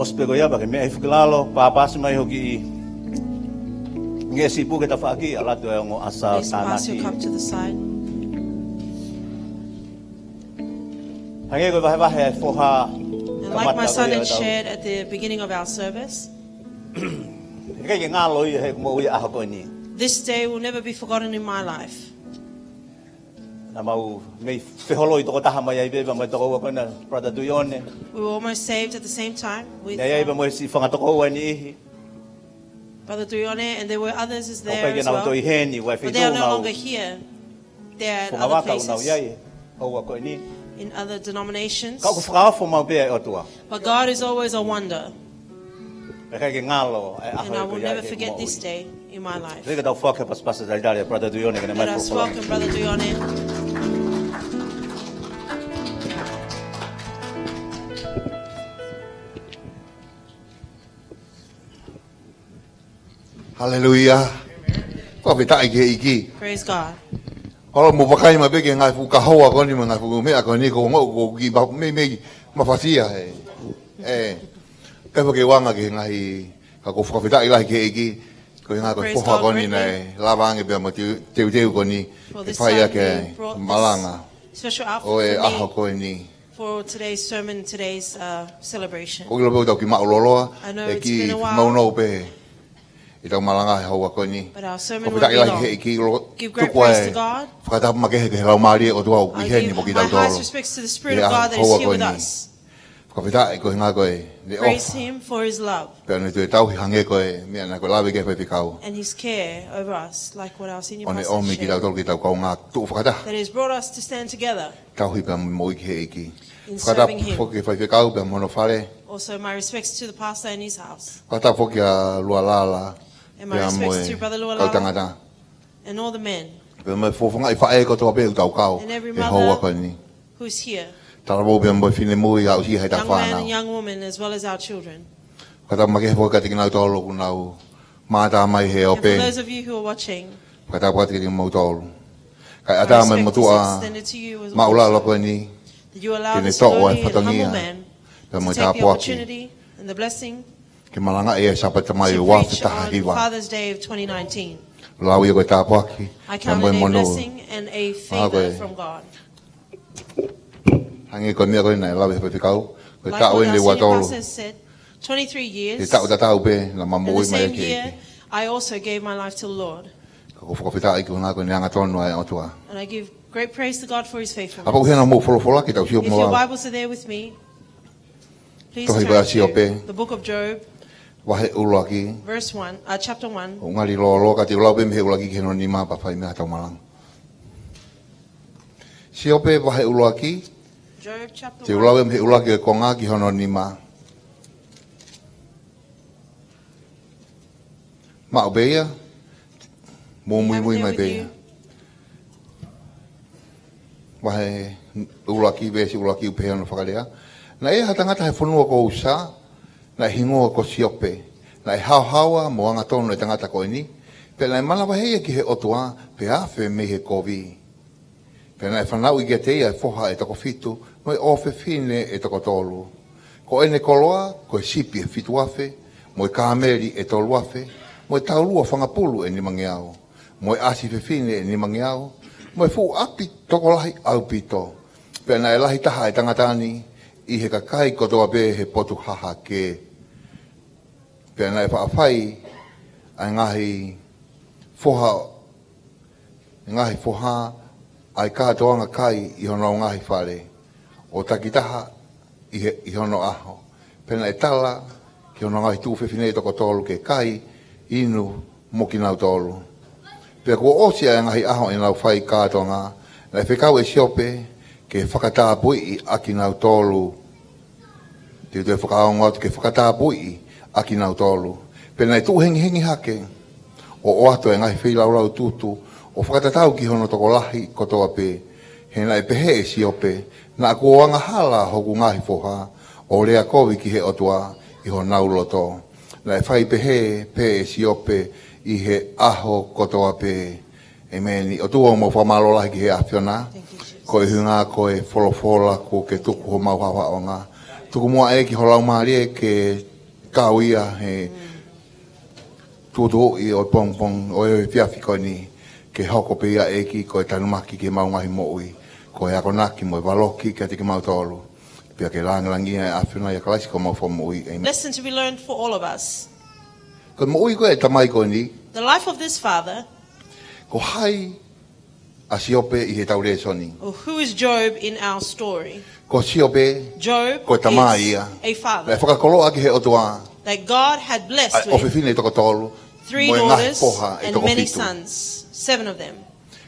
ʻOsi pē ko ia pea ke meʻa hifo ki lalo, pāpasi mai hoʻo kiʻi ngeʻesi ipu ki he tafaʻaki, ʻalu atu e ongo ʻasa ʻo tānaki. Please pass your cup to the side. Hangē ko e vahevahe ʻa e foha. And like my son had shared at the beginning of our service, ʻIkai ke ngalo ia he moʻui ʻaho ko eni. This day will never be forgotten in my life. Naʻa mau mei feholoi tokotaha mai ai pē, pea mo e tokoua ko ena, Brother Tuione. We were almost saved at the same time with, Naʻe ʻi ai pē mo e siʻi fanga tokoua ʻe niʻihi. Brother Tuione, and there were others is there as well. ʻOku ʻikai ke nau toe ʻi heni, ʻoku ʻi ai feituʻu nau. But they are no longer here. They're at other places. Fungavaka ʻoku nau ʻi ai, houa ko eni. In other denominations. Ka ʻoku fakaofo maʻu pē ʻa e ʻOtua. But God is always a wonder. ʻIkai ke ngalo e ʻaho ko ia he moʻui. And I will never forget this day in my life. Ke tau foaki ha pasipasi talitali ʻa Brother Tuione ke ne mai folofola. Let us welcome Brother Tuione. Haleluia. Fakafetaʻi ki he ʻEiki. Praise God. ʻOku ou vakai mai pē ki he ngaahi fuʻu kahoa ko eni mo e ngaahi fuʻu meʻa ko eni, ʻoku ou ongoʻi ʻoku ou kiʻi ma-, meimei mafasia ē. ʻE. Ka ʻoku ou anga ki he ngaahi, ka ʻoku ou fakafetaʻi lahi ki he ʻEiki, ko e ngaahi ko e foha ko eni naʻe lava ange pea mo e teu-, teuteu ko eni, ke fai ʻaki e malanga ʻo e ʻaho ko eni. For today's sermon, today's, uh, celebration. ʻOku ou ʻilo pē ʻoku tau kiʻi maʻulōloa, ʻe kiʻi nounou pē ʻetau malanga he houa ko eni. But our sermon won't be long. Fakafetaʻi lahi ki he ʻEiki, ʻoku ou tuku ai e fakatapu makehe ki he Laumālie ʻo e ʻOtua ʻoku ʻi heni mo kitautolu. I give my highest respects to the Spirit of God that is here with us. Fakafetaʻi ko e ngaahi ko e leʻo. Praise him for his love. Pea ʻoku ne toe tauhi hangē ko e meʻa naʻe lave ki ai e faifekau. And his care over us, like what our senior pastor shared. ʻO ne ʻomi kitautolu ke tau kaungā tuʻu fakataha. That has brought us to stand together. Tauhi pea mo e moʻui ki he ʻEiki. In serving him. Fakatapu foki ki he faifekau pea mo hono fale. Also, my respects to the pastor and his house. Fakatapu foki kia Lualala. And my respects to Brother Lualala. Pea mo e kau tangata. And all the men. Pea mo e fakafofongaʻi faʻē kotoa pē ʻoku tau kau he houa ko eni. And every mother who's here. Talavou pea mo e finemui, aʻusia ʻe he tau fānau. Young man and young woman, as well as our children. Fakatapu makehe foki kiate kinautolu ʻoku nau mātā mai he ope. And for those of you who are watching, fakatapu atu kiate kimoutolu. Kae ʻatā mai e motuʻa māʻulalo ko eni, that you allow this lowly and humble man to take the opportunity and the blessing ke ne malangaʻi e Sāpate Tamai ua afe taha hiva. To preach on Father's Day of twenty nineteen. Lau ia ko e tāpuaki, I count it a blessing and a favor from God. Hangē ko e meʻa ko ē naʻe lave he faifekau, ko e taʻu eni ʻe ua tolu. Like what our senior pastor said, twenty-three years, he taʻu tatau pē naʻa ma moʻui mai ai ki he ʻEiki. And the same year, I also gave my life to the Lord. Ka ʻoku ou fakafetaʻi ki he ʻuhinga ko e angatonu ʻa e ʻOtua. And I give great praise to God for his faithfulness. Kapau ʻoku ʻi hena hoʻomou folofola, ke tau sio muʻa. If your Bibles are there with me, please turn to the book of Job, Tohi ko ia Siope, vahe ʻuluaki. Verse one, uh, chapter one. ʻOku ngali lōloa ka te u lau pē mei he ʻuluaki ki hono nima pea fai mei ai haʻatau malanga. Siope vahe ʻuluaki. Job chapter one. Te u lau mei he ʻuluaki ʻo e konga ki hono nima. Maʻu pē ia, mou muimui mai pē ia. Vahe ʻuluaki, veesi ʻuluaki ʻoku pehē hono fakalea. Naʻe ʻi ai ha tangata he fonua ko ʻUsa, naʻe hingoa ko Siope. Naʻe haohaoa mo angatonu e tangata ko eni, pea naʻe manavahē ia ki he ʻOtua, pea afe mei he kovi. Pea naʻe fanauʻi kiate ia e foha ʻe toko fitu, mo e ʻofefine ʻe toko tolu. Ko ʻene koloa, ko e sipi ʻe fitu afe, mo e kāmeli ʻe tolu afe, mo e taulua fanga pulu ʻe nimangeau, mo e ʻasi fefine ʻe nimangeau, mo e fuʻu ʻapi tokolahi ʻaupito. Pea naʻe lahi taha e tangata ni ʻi he kakai kotoa pē he potu hahake. Pea naʻe faʻa fai ʻa e ngaahi foha, ngaahi foha ʻa e kātoanga kai ʻi hono ngaahi fale, ʻo takitaha ʻi he, ʻi hono ʻaho. Pea naʻe tala ki hono ngaahi tuofefine ʻe toko tolu ke kai, inu mo kinautolu. Pea kuo ʻosi ʻa e ngaahi ʻaho ʻenau fai kātoanga, naʻe fekau ʻe Siope ke fakatapui ʻa kinautolu. Te u toe fakaongo atu, ke fakatapui ʻa kinautolu. Pea naʻe tuʻu hengihengi hake, ʻo ʻoatu e ngaahi feilaulau tutu, ʻo fakatatau ki hono tokolahi kotoa pē. He naʻe pehē ʻe Siope, naʻa kuo angahala hoku ngaahi foha, ʻo lea kovi ki he ʻOtua ʻi honau loto. Naʻe fai pehē pē ʻe Siope ʻi he ʻaho kotoa pē. ʻEmeni. ʻOtua, ʻoku mau fakamālō lahi ki he ʻAfiona. Thank you, Jesus. Ko e ʻuhinga ko e folofola kuo ke tuku homau haohaoʻanga. Tuku muʻa ʻEiki ho Laumālie ke kau ia he tuʻutuʻuni ʻo e pongipongi, ʻo e efiafi ko eni, ke hoko pē ia ʻEiki ko e tanumaki ki heʻemau ngaahi moʻui, ko e akonaki mo e valoki kiate kimautolu. Pea ke lāngilangiʻia e ʻAfiona ʻia Kalaisi ko homau Fakamoʻui. ʻEmeni. Lesson to be learned for all of us. Ko e moʻui ko ē ʻa e tamai ko eni. The life of this father. Ko hai ʻa Siope ʻi heʻetau lēsoni? Or who is Job in our story? Ko Siope, Job ko e tamai is ia, a father naʻe fakakoloa ki he ʻOtua that God had blessed ʻa e with ʻofefine ʻe toko tolu, three mo e ngaahi daughters foha ʻe and toko many fitu. Sons, seven of them.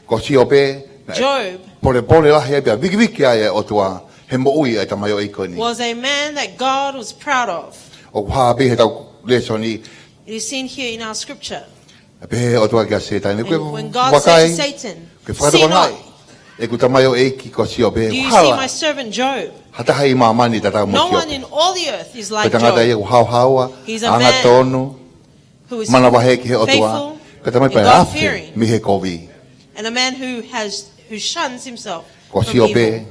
Ko Siope, naʻe Job polepole lahi ai pea vikiviki ai e ʻOtua he moʻui ʻa e tamaioʻeiki ko eni. Was a man that God was proud of. ʻOku hā pē heʻetau lēsoni. It is seen here in our scripture. Pehē ʻe he ʻOtua kia Sētane, ko e vakai, ko e fakatokangaʻi. When God said to Satan, "See not. Ē, ko e tamaioʻeiki ko Siope, hala. Do you see my servant Job? Ha taha ʻi māmani tatau mo Siope. No one in all the earth is like Job. Ko e tangata ia ʻoku haohaoa, angatonu, manavahē ki he ʻOtua. He's a man who is faithful and God-fearing. Ko e tamaioʻeiki pē ʻoku afe mei he kovi. And a man who has, who shuns himself from evil." Ko Siope,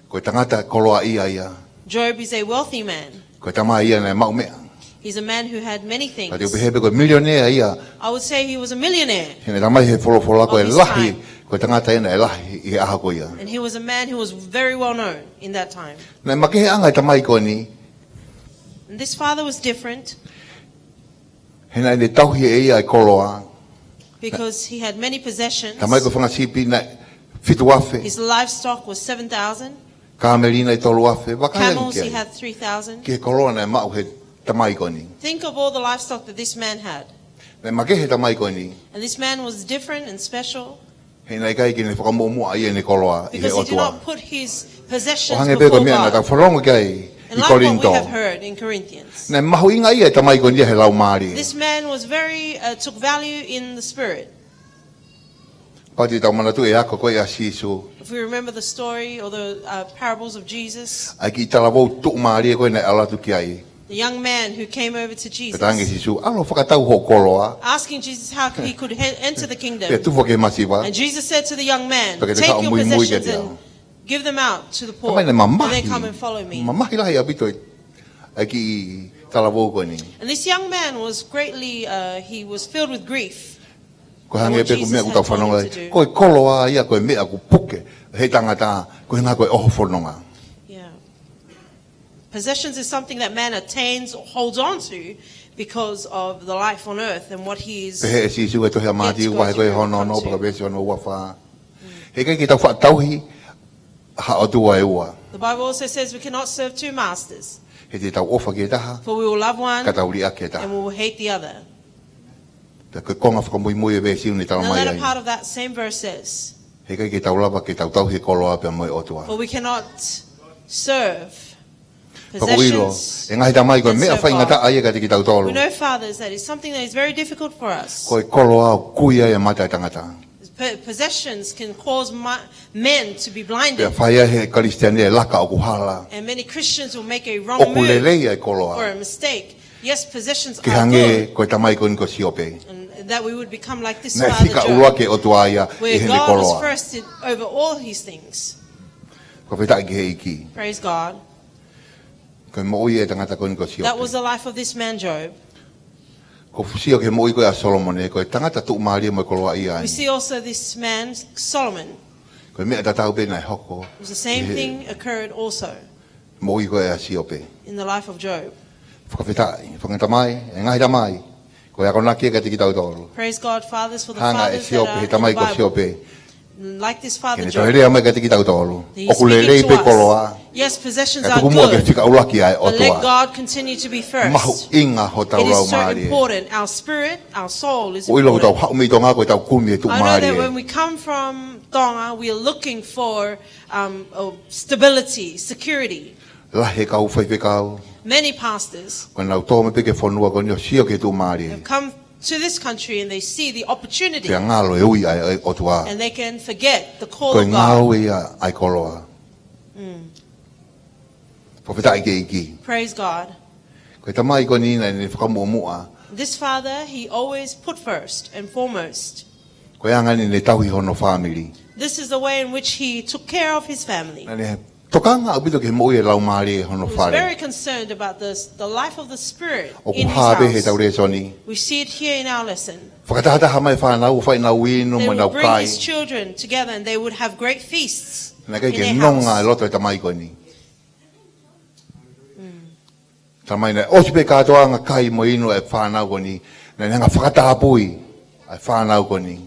ko e tangata koloaʻia ia. Job is a wealthy man. Ko e tamai ia naʻe maʻu meʻa. He's a man who had many things. Ka te u pehē pē ko e milionea ia. I would say he was a millionaire. He naʻe talamai ʻe he folofola ko e lahi, of his time. Ko e tangata ia naʻe lahi ʻi he ʻaho ko ia. And he was a man who was very well known in that time. Naʻe makehe ʻa e tamai ko eni. And this father was different. He naʻa ne tauhi ʻe ia e koloa. Because he had many possessions. Tamai ko e fanga sipi naʻe fitu afe. His livestock was seven thousand. Kāmeli naʻe tolu afe. Vakai ange ki ai. Camels, he had three thousand. Ki he koloa naʻe maʻu ʻe he tamai ko eni. Think of all the livestock that this man had. Naʻe makehe e tamai ko eni. And this man was different and special. He naʻe ʻikai ke ne fakamuʻomuʻa ʻa ʻene koloa ʻi he ʻOtua. Because he did not put his possessions before God. ʻO hangē pē ko e meʻa naʻa tau fanongo ki ai ʻi Kolinitō. And like what we have heard in Corinthians. Naʻe mahuʻinga ʻa e tamai ko eni ʻi he laumālie. This man was very, uh, took value in the spirit. Kapau te tau manatuʻi e ako ko ē ʻa Sīsū. If we remember the story or the, uh, parables of Jesus. ʻA e kiʻi talavou tuʻumālie ko ē naʻe ʻalu atu ki ai. The young man who came over to Jesus. Pea talaange ʻe Sīsū, ʻalu ʻo fakatau hoʻo koloa. Asking Jesus how he could he-, enter the kingdom. Pea tufa ki he masiva. And Jesus said to the young man, "Pea ke te kaʻu muimui kiate au." "Take your possessions and give them out to the poor, and then come and follow me." Tamai naʻe mamahi. Mamahi lahi ʻaupito ʻa e kiʻi talavou ko eni. And this young man was greatly, uh, he was filled with grief. Ko e hangē pē ko e meʻa ʻoku tau fanongo ai. What Jesus had told him to do. Ko e koloa ia, ko e meʻa ʻoku puke ʻe he tangata, ko e ʻuhinga ko e ʻoho fononga. Yeah. Possessions is something that man attains or holds on to because of the life on earth and what he is yet to go through in this world. Pehē ʻe Sīsū he tohi ʻa Mātiu vahe ko ē hono ono pea veesi hono ua fā. Mm. He ʻikai ke tau faʻa tauhi ha ʻotua ʻe ua. The Bible also says we cannot serve two masters. He te tau ʻofa ki he taha, for we will love one, ka tau liʻaki e taha, and we will hate the other. Pea ko e konga fakamuimui e veesi ʻoku ne talamai ai. And the latter part of that same verse says, he ʻikai ke tau lava ke tau tauhi e koloa pea mo e ʻOtua. For we cannot serve possessions and serve God. Pea ʻoku ou ʻilo, ʻe ngaahi tamai ko e meʻa faingataʻa ia kiate kitautolu. We know, fathers, that is something that is very difficult for us. Ko e koloa ʻoku kui ai e mata e tangata. Po-, possessions can cause mi-, men to be blinded. Pea fai ai ʻe he Kalisitiane e laka ʻoku hala. And many Christians will make a wrong move or a mistake. ʻOku lelei ʻa e koloa. Yes, possessions are good. Ke hangē ko e tamai ko eni ko Siope. And that we would become like this father Job, naʻe fika ʻuluaki e ʻOtua ia ʻi heʻene koloa. Where God was first in, over all his things. Fakafetaʻi ki he ʻEiki. Praise God. Ko e moʻui ʻa e tangata ko eni ko Siope. That was the life of this man Job. ʻOku ou sio ki he moʻui ko ē ʻa Solomone, ko e tangata tuʻumālie mo e koloaʻia ia. We see also this man, Solomon. Ko e meʻa tatau pē naʻe hoko. It was the same thing occurred also. Moʻui ko ē ʻa Siope. In the life of Job. Fakafetaʻi, fanga tamai, ʻe ngaahi tamai. Ko e akonaki ia kiate kitautolu. Praise God, fathers, for the fathers that are in the Bible. Hanga ʻe Siope, he tamai ko Siope. Like this father Job. Ke ne toe lea mai kiate kitautolu. He's speaking to us. ʻOku lelei pē koloa. Yes, possessions are good. Ka tuku muʻa ke fika ʻuluaki ʻa e ʻOtua. But let God continue to be first. Mahuʻinga hotau laumālie. It is so important. Our spirit, our soul is important. ʻOku ou ʻilo ʻoku tau haʻu mei Tonga ko ʻetau kumi e tuʻumālie. I know that when we come from Tonga, we are looking for, um, uh, stability, security. Lahi e kau faifekau. Many pastors Ko nau tō mai pē ki he fonua ko eni ʻo sio ki he tuʻumālie. Have come to this country and they see the opportunity Pea ngalo e ui ʻa e, ʻa e ʻOtua. And they can forget the call Ko e of God. Ngāue ia ʻa e koloa. Mm. Fakafetaʻi ki he ʻEiki. Praise God. Ko e tamai ko eni naʻa ne fakamuʻomuʻa. This father, he always put first and foremost. Ko e anga eni ne tauhi hono fāmili. This is the way in which he took care of his family. Naʻa ne tokanga ʻaupito ki he moʻui ʻa e laumālie ʻi hono fale. He was very concerned about this, the life of the spirit in his house. ʻOku hā pē he ʻetau lēsoni. We see it here in our lesson. Fakatahataha mai e fānau, fai ʻenau inu, They mo will ʻenau bring kai. His children together and they would have great feasts in their house. Naʻe ʻikai ke nonga e loto e tamai ko eni. Mm. Tamai naʻe ʻosi pē kātoanga kai mo inu e fānau ko eni. Naʻa ne hanga ʻo fakatapui ʻa e fānau ko eni.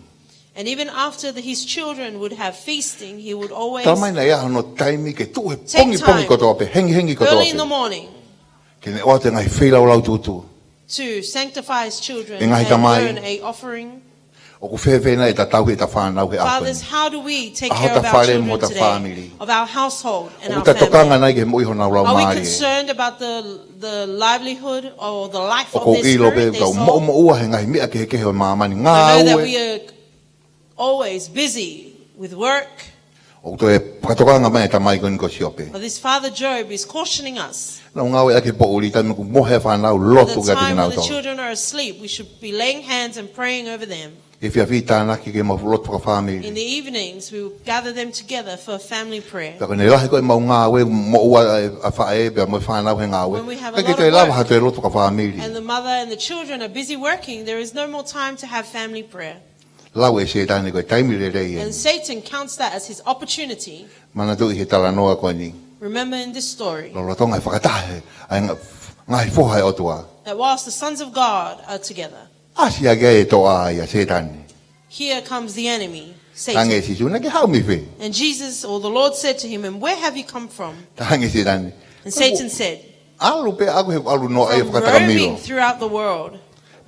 And even after the, his children would have feasting, he would always Tamai naʻe ʻi ai hono taimi ke tuʻu he take pongipongi time kotoa pē, hengihengi kotoa pē. Early in the morning Ke ne ʻoatu e ngaahi feilaulau tūtū. To sanctify his children E ngaahi and tamai. Burn a offering. ʻOku fēfē nai ʻeta tauhi ʻeta fānau he ʻaho ko eni? Fathers, how do we take care of our children today? ʻA hota fale mo hota fāmili. Of our household and our family? ʻOku ta tokanga nai ki he moʻui honau laumālie? Are we concerned about the, the livelihood or the life of their spirit, their soul? ʻOku ou ʻilo pē ʻoku tau moʻumoʻua he ngaahi meʻa kehekehe ʻo e māmani. I know that Ngāue. We are always busy with work. ʻOku toe fakatokanga mai e tamai ko eni ko Siope. But this father Job is cautioning us. Nau ngāueʻaki e poʻuli taimi ʻoku mohe e fānau, lotu kiate kinautolu. The time when the children are asleep, we should be laying hands and praying over them. Efiafi tānaki ke mau lotu fakafāmili. In the evenings, we will gather them together for family prayer. Pea ko ʻene lahi ko ē ʻemau ngāue, moʻua e, ʻa e faʻē pea mo e fānau he ngāue. When we have a lot of work, ʻIkai ke toe lava ha toe lotu fakafāmili. And the mother and the children are busy working, there is no more time to have family prayer. Lau ʻe Sētane ko e taimi lelei eni. And Satan counts that as his opportunity. Manatuʻi he talanoa ko eni. Remember in this story Lolotonga e fakataha ʻa e ngā-, ngaahi foha ʻo e ʻOtua. That whilst the sons of God are together, ʻAsi hake ai e toʻa ia Sētane. Here comes the enemy, Satan. Talaange ʻe Sīsū, naʻa ke haʻu mei fē? And Jesus, or the Lord, said to him, "And where have you come from?" Talaange ʻe Sētane, And Satan said, ʻAlu pē ʻaʻaku he ʻalu noa ia From roaming fakatakamilo. Throughout the world.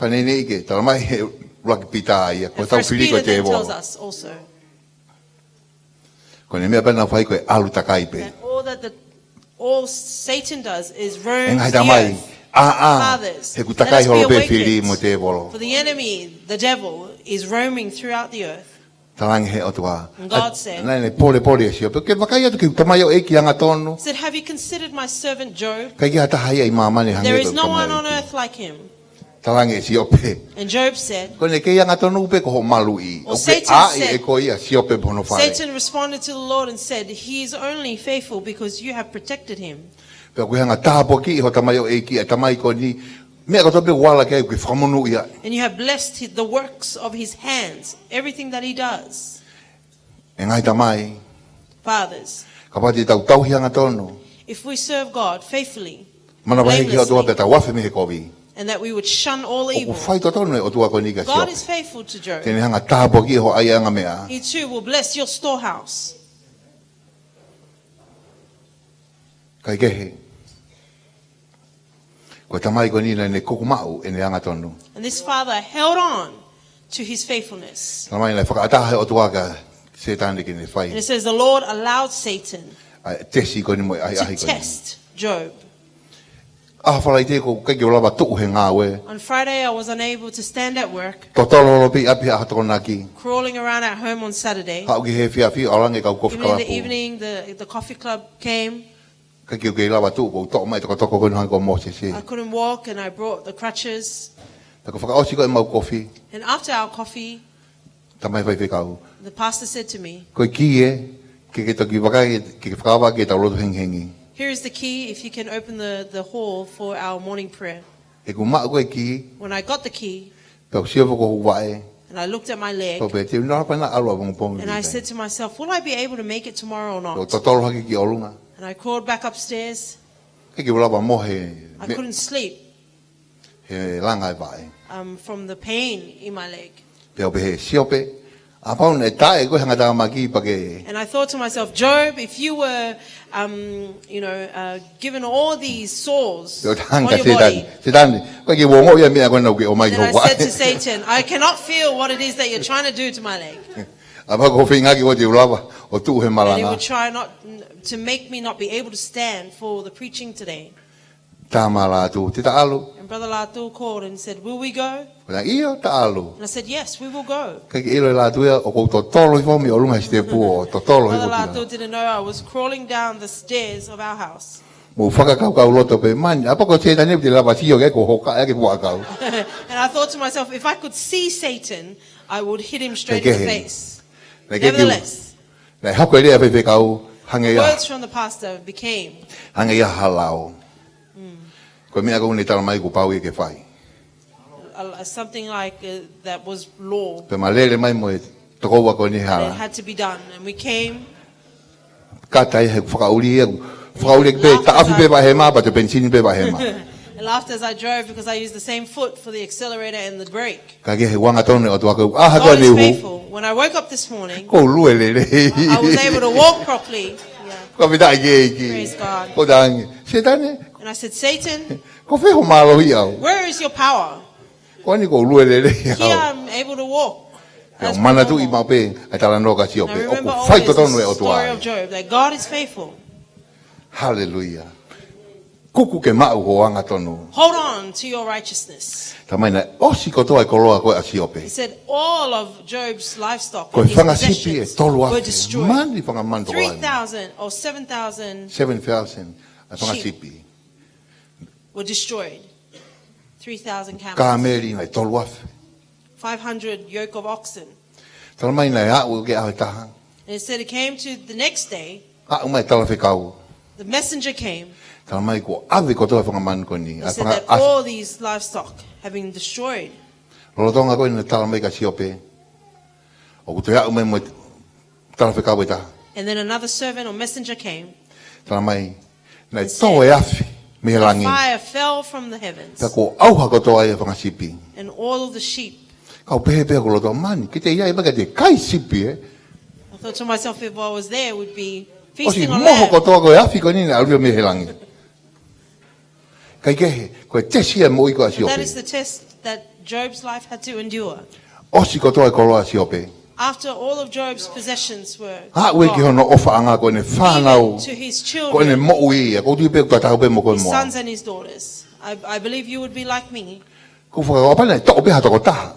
Pea naʻe ʻikai ke, talamai he ʻuluaki Pita ia, ko ʻetau fili ko e tēvolo. And First Peter then tells us also Ko ʻene meʻa pē naʻa ne fai ko e ʻalu takai pē. That all that the, all Satan does is roams the earth. ʻE ngaahi tamai, ʻā, ʻā, Fathers, he ʻoku takai holo pē fili mo e tēvolo. Let us be awakened. For the enemy, the devil, is roaming throughout the earth. Talaange he ʻOtua. And God said, Naʻa ne polepole ʻe Siope, ke vakai atu ki heʻeku tamaioʻeiki angatonu. Said, "Have you considered my servant Job? ʻIkai ke ʻi ai ha taha ia ʻi māmani hangē ko e tamaioʻeiki." There is no one on earth like him. Talaange ʻe Siope. And Job said, Ko ʻene kei angatonu pē ko hoʻo maluʻi. Or Satan said, ʻOku ke ʻai ʻe koe ia Siope mo hono fale. Satan responded to the Lord and said, "He is only faithful because you have protected him." Pea ʻoku ke hanga ʻo tāpuakiʻi ho tamaioʻeiki, ʻa e tamai ko eni, meʻa kotoa pē ʻoku ala ki ai ʻoku ke fakamonūʻia. And you have blessed hi-, the works of his hands, everything that he does. ʻE ngaahi tamai. Fathers. Kapau te tau tauhi angatonu. If we serve God faithfully, Manavahē ki he ʻOtua blamelessly, pea tau afe mei he kovi. And that we would shun all evil. ʻOku faitotonu e ʻOtua ko eni kia Siope. God is faithful to Job. Te ne hanga ʻo tāpuakiʻi ho ʻaiʻanga meʻa. He too will bless your storehouse. Kae kehe. Ko e tamai ko eni naʻa ne kuku maʻu ʻene angatonu. And this father held on to his faithfulness. Talamai naʻe fakaʻatā he ʻOtua kia Sētane ke ne fai. And it says the Lord allowed Satan ʻA e tesi ko eni mo e ʻahiʻahi ko eni. To test Job. ʻAho Falaite ʻoku ʻikai ke u lava tuʻu he ngāue. On Friday, I was unable to stand at work. Totolo holo pē ʻi ʻapi he ʻaho Tokonaki. Crawling around at home on Saturday. Haʻu ki he efiafi ʻo ʻalu ange e kau kofi kalapu. Even in the evening, the, the coffee club came. ʻIkai ke u kei lava tuʻu, ʻoku ou toʻo mai e tokotoko ko eni hangē ko Mōsese. I couldn't walk and I brought the crutches. Pea ko e fakaʻosi ko ē ʻemau kofi. And after our coffee, Tamai faifekau. The pastor said to me, Ko e kī ē, ke ke toki vakai, ke ke fakaava ke tau lotu hengihengi. Here is the key, if you can open the, the hall for our morning prayer. ʻI heʻeku maʻu ko ē e kī, When I got the key, pea u sio foki ki hoku vaʻe. And I looked at my leg, Pea u pehē, te u nau lava pē ʻalu ʻapongipongi. And I said to myself, "Will I be able to make it tomorrow or not?" Pea u totolo hake ki ʻolunga. And I crawled back upstairs. ʻIkai ke u lava mohe. I couldn't sleep. He langa e vaʻe. Um, from the pain in my leg. Pea u pehē, Siope, kapau naʻe taʻe koe he ngaahi tāmaki pea ke. And I thought to myself, "Job, if you were, um, you know, uh, given all these sores on your body." Pea u talaange kia Sētane, Sētane, ʻoku ʻikai ke u ongoʻi ʻa e meʻa ko ena ʻoku ke ʻomai ki hoku vaʻe. Then I said to Satan, "I cannot feel what it is that you're trying to do to my leg." ʻA pea ko e feinga ke ʻoua te u lava ʻo tuʻu he malanga. And he would try not to make me not be able to stand for the preaching today. Tā Mālātū, te ta ʻalu? And Brother Latu called and said, "Will we go?" Ko na ʻio, ta ʻalu. And I said, "Yes, we will go." Kae ke ʻilo e Latu ia, ʻoku ou totolo hifo mei ʻolunga e sitepu ʻo totolo hifo Brother Latu didn't know I was crawling down the stairs of our house. Mo fakakaukau loto pē mani, ʻa pea ko Sētane te lava sio ke ko hoka ʻa ke puakau. And I thought to myself, if I could see Satan, I would hit him straight in the face. Nevertheless, Naʻe hoko e lea faifekau, hangē ia. Words from the pastor became. Hangē ia ha lao. Ko e meʻa ko eni tala mai kuo pau ia ke fai. Something like uh, that was law. Pea ma lele mai mo e tokoua ko eni hala. It had to be done. And we came. Kata ia he fakaʻuli ia. Fakaʻuli ia pē, taʻafi pē vaʻa hema, pea te penisini pē vaʻa hema. I laughed as I drove because I used the same foot for the accelerator and the brake. Ka ke he uanga tonu ʻo tuaku. ʻA ha koe ni uhu. When I woke up this morning, ko lue lele. I was able to walk properly. Yeah. Ko me taʻi ke iki. Praise God. Ko tangi. Sētane. And I said, Satan, ko fē ho mālohi au. Where is your power? Ko ni ko lue lele au. Here I'm able to walk. Ke manatuʻi maʻu pē, ʻa e talanoa ka Siope. ʻOku fai totonu e ʻOtua. God is faithful. Haleluia. Kuku ke maʻu ho angatonu. Hold on to your righteousness. Tamai naʻe ʻosi kotoa e koloa ko ē ʻa Siope. He said all of Job's livestock. Ko e fanga sipi ʻe tolu afe. Mani fanga manu toko lahi. Three thousand or seven thousand. Seven thousand. ʻA e fanga sipi. Were destroyed. Three thousand camels. Kameli naʻe tolu afe. Five hundred yoke of oxen. Tamai naʻe aʻu ki he ʻaho ʻe taha. And it said it came to the next day. Aʻu mai e talafekau. The messenger came. Tala mai kuo ʻave kotoa e fanga manu ko eni. He said that all these livestock have been destroyed. Lolotonga ko eni tala mai ka Siope. ʻOku toe aʻu mai mo e talafekau ʻe taha. And then another servant or messenger came. Tala mai naʻe tō e afi mei he langi. Fire fell from the heavens. Pea kuo ʻauha kotoa ai e fanga sipi. And all the sheep. Kau pehē pē ʻoku loto mani, ke te ʻi ai pē ka te kai sipi ē. I thought to myself if I was there would be feasting on lamb. ʻOsi moho kotoa ko e afi ko eni naʻe ʻalu mei he langi. Kae kehe, ko e tesi e moʻui ko ʻa Siope. That is the test that Job's life had to endure. ʻOsi kotoa e koloa ʻa Siope. After all of Job's possessions were gone, aʻu ia ki hono ʻofaʻanga ko ʻene fānau, even to his children, ko ʻene moʻui, ʻoku ou tui pē ʻoku tatau pē mo koe mo au. His sons and his daughters. I, I believe you would be like me. Kuo fakakaukau pē naʻe toʻo pē ha toko taha.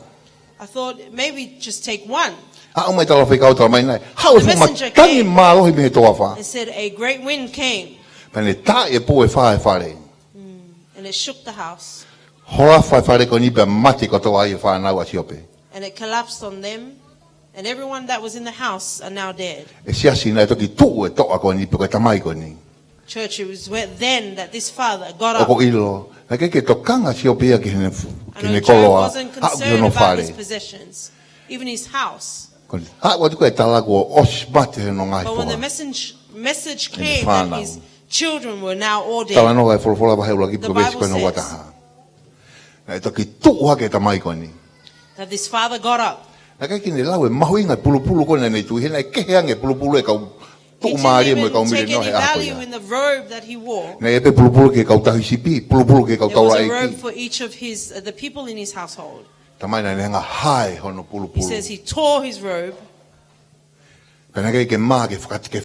I thought maybe just take one. Aʻu mai e talafekau tala mai naʻe haʻu e fuʻu matangi mālohi mei he toafa. And said a great wind came. Pea ne taʻi e pō ʻe fā e fale. And it shook the house. Hola fā e fale ko eni pea mate kotoa ai e fānau ʻa Siope. And it collapsed on them and everyone that was in the house are now dead. ʻE siasi, naʻe toki tuʻu e toʻa ko eni pe ko e tamai ko eni. Church, it was where, then that this father got up. ʻOku ou ʻilo, naʻe ʻikai ke tokanga ʻa Siope ia ki heʻene, ki heʻene koloa, aʻu ki hono fale. I know Job wasn't concerned about his possessions, even his house. Ko eni, aʻu atu ko e tala kuo ʻosi mate hono ngaahi foha. But when the message, message came that his children were now all dead, the Bible says, talanoa e Folofola vahe ʻuluaki pē ko e veesi ko hono ua taha. Naʻe toki tuʻu hake e tamai ko eni. That this father got up. Naʻe ʻikai ke ne lau e mahuʻinga e pulupulu ko ē naʻa ne tui, he naʻe kehe ange e pulupulu e kau tuʻumālie mo e kau mileniō he ʻaho ko ia. He didn't even take any value in the robe that he wore. Naʻe ʻi ai pē pulupulu ki he kau tauhisipi, pulupulu ki he kau taulaʻeiki. There was a robe for each of his, uh, the people in his household. Tamai naʻa ne hanga ʻo hae hono pulupulu. He says he tore his robe. Pea naʻe ʻikai ke mā ke fakati ke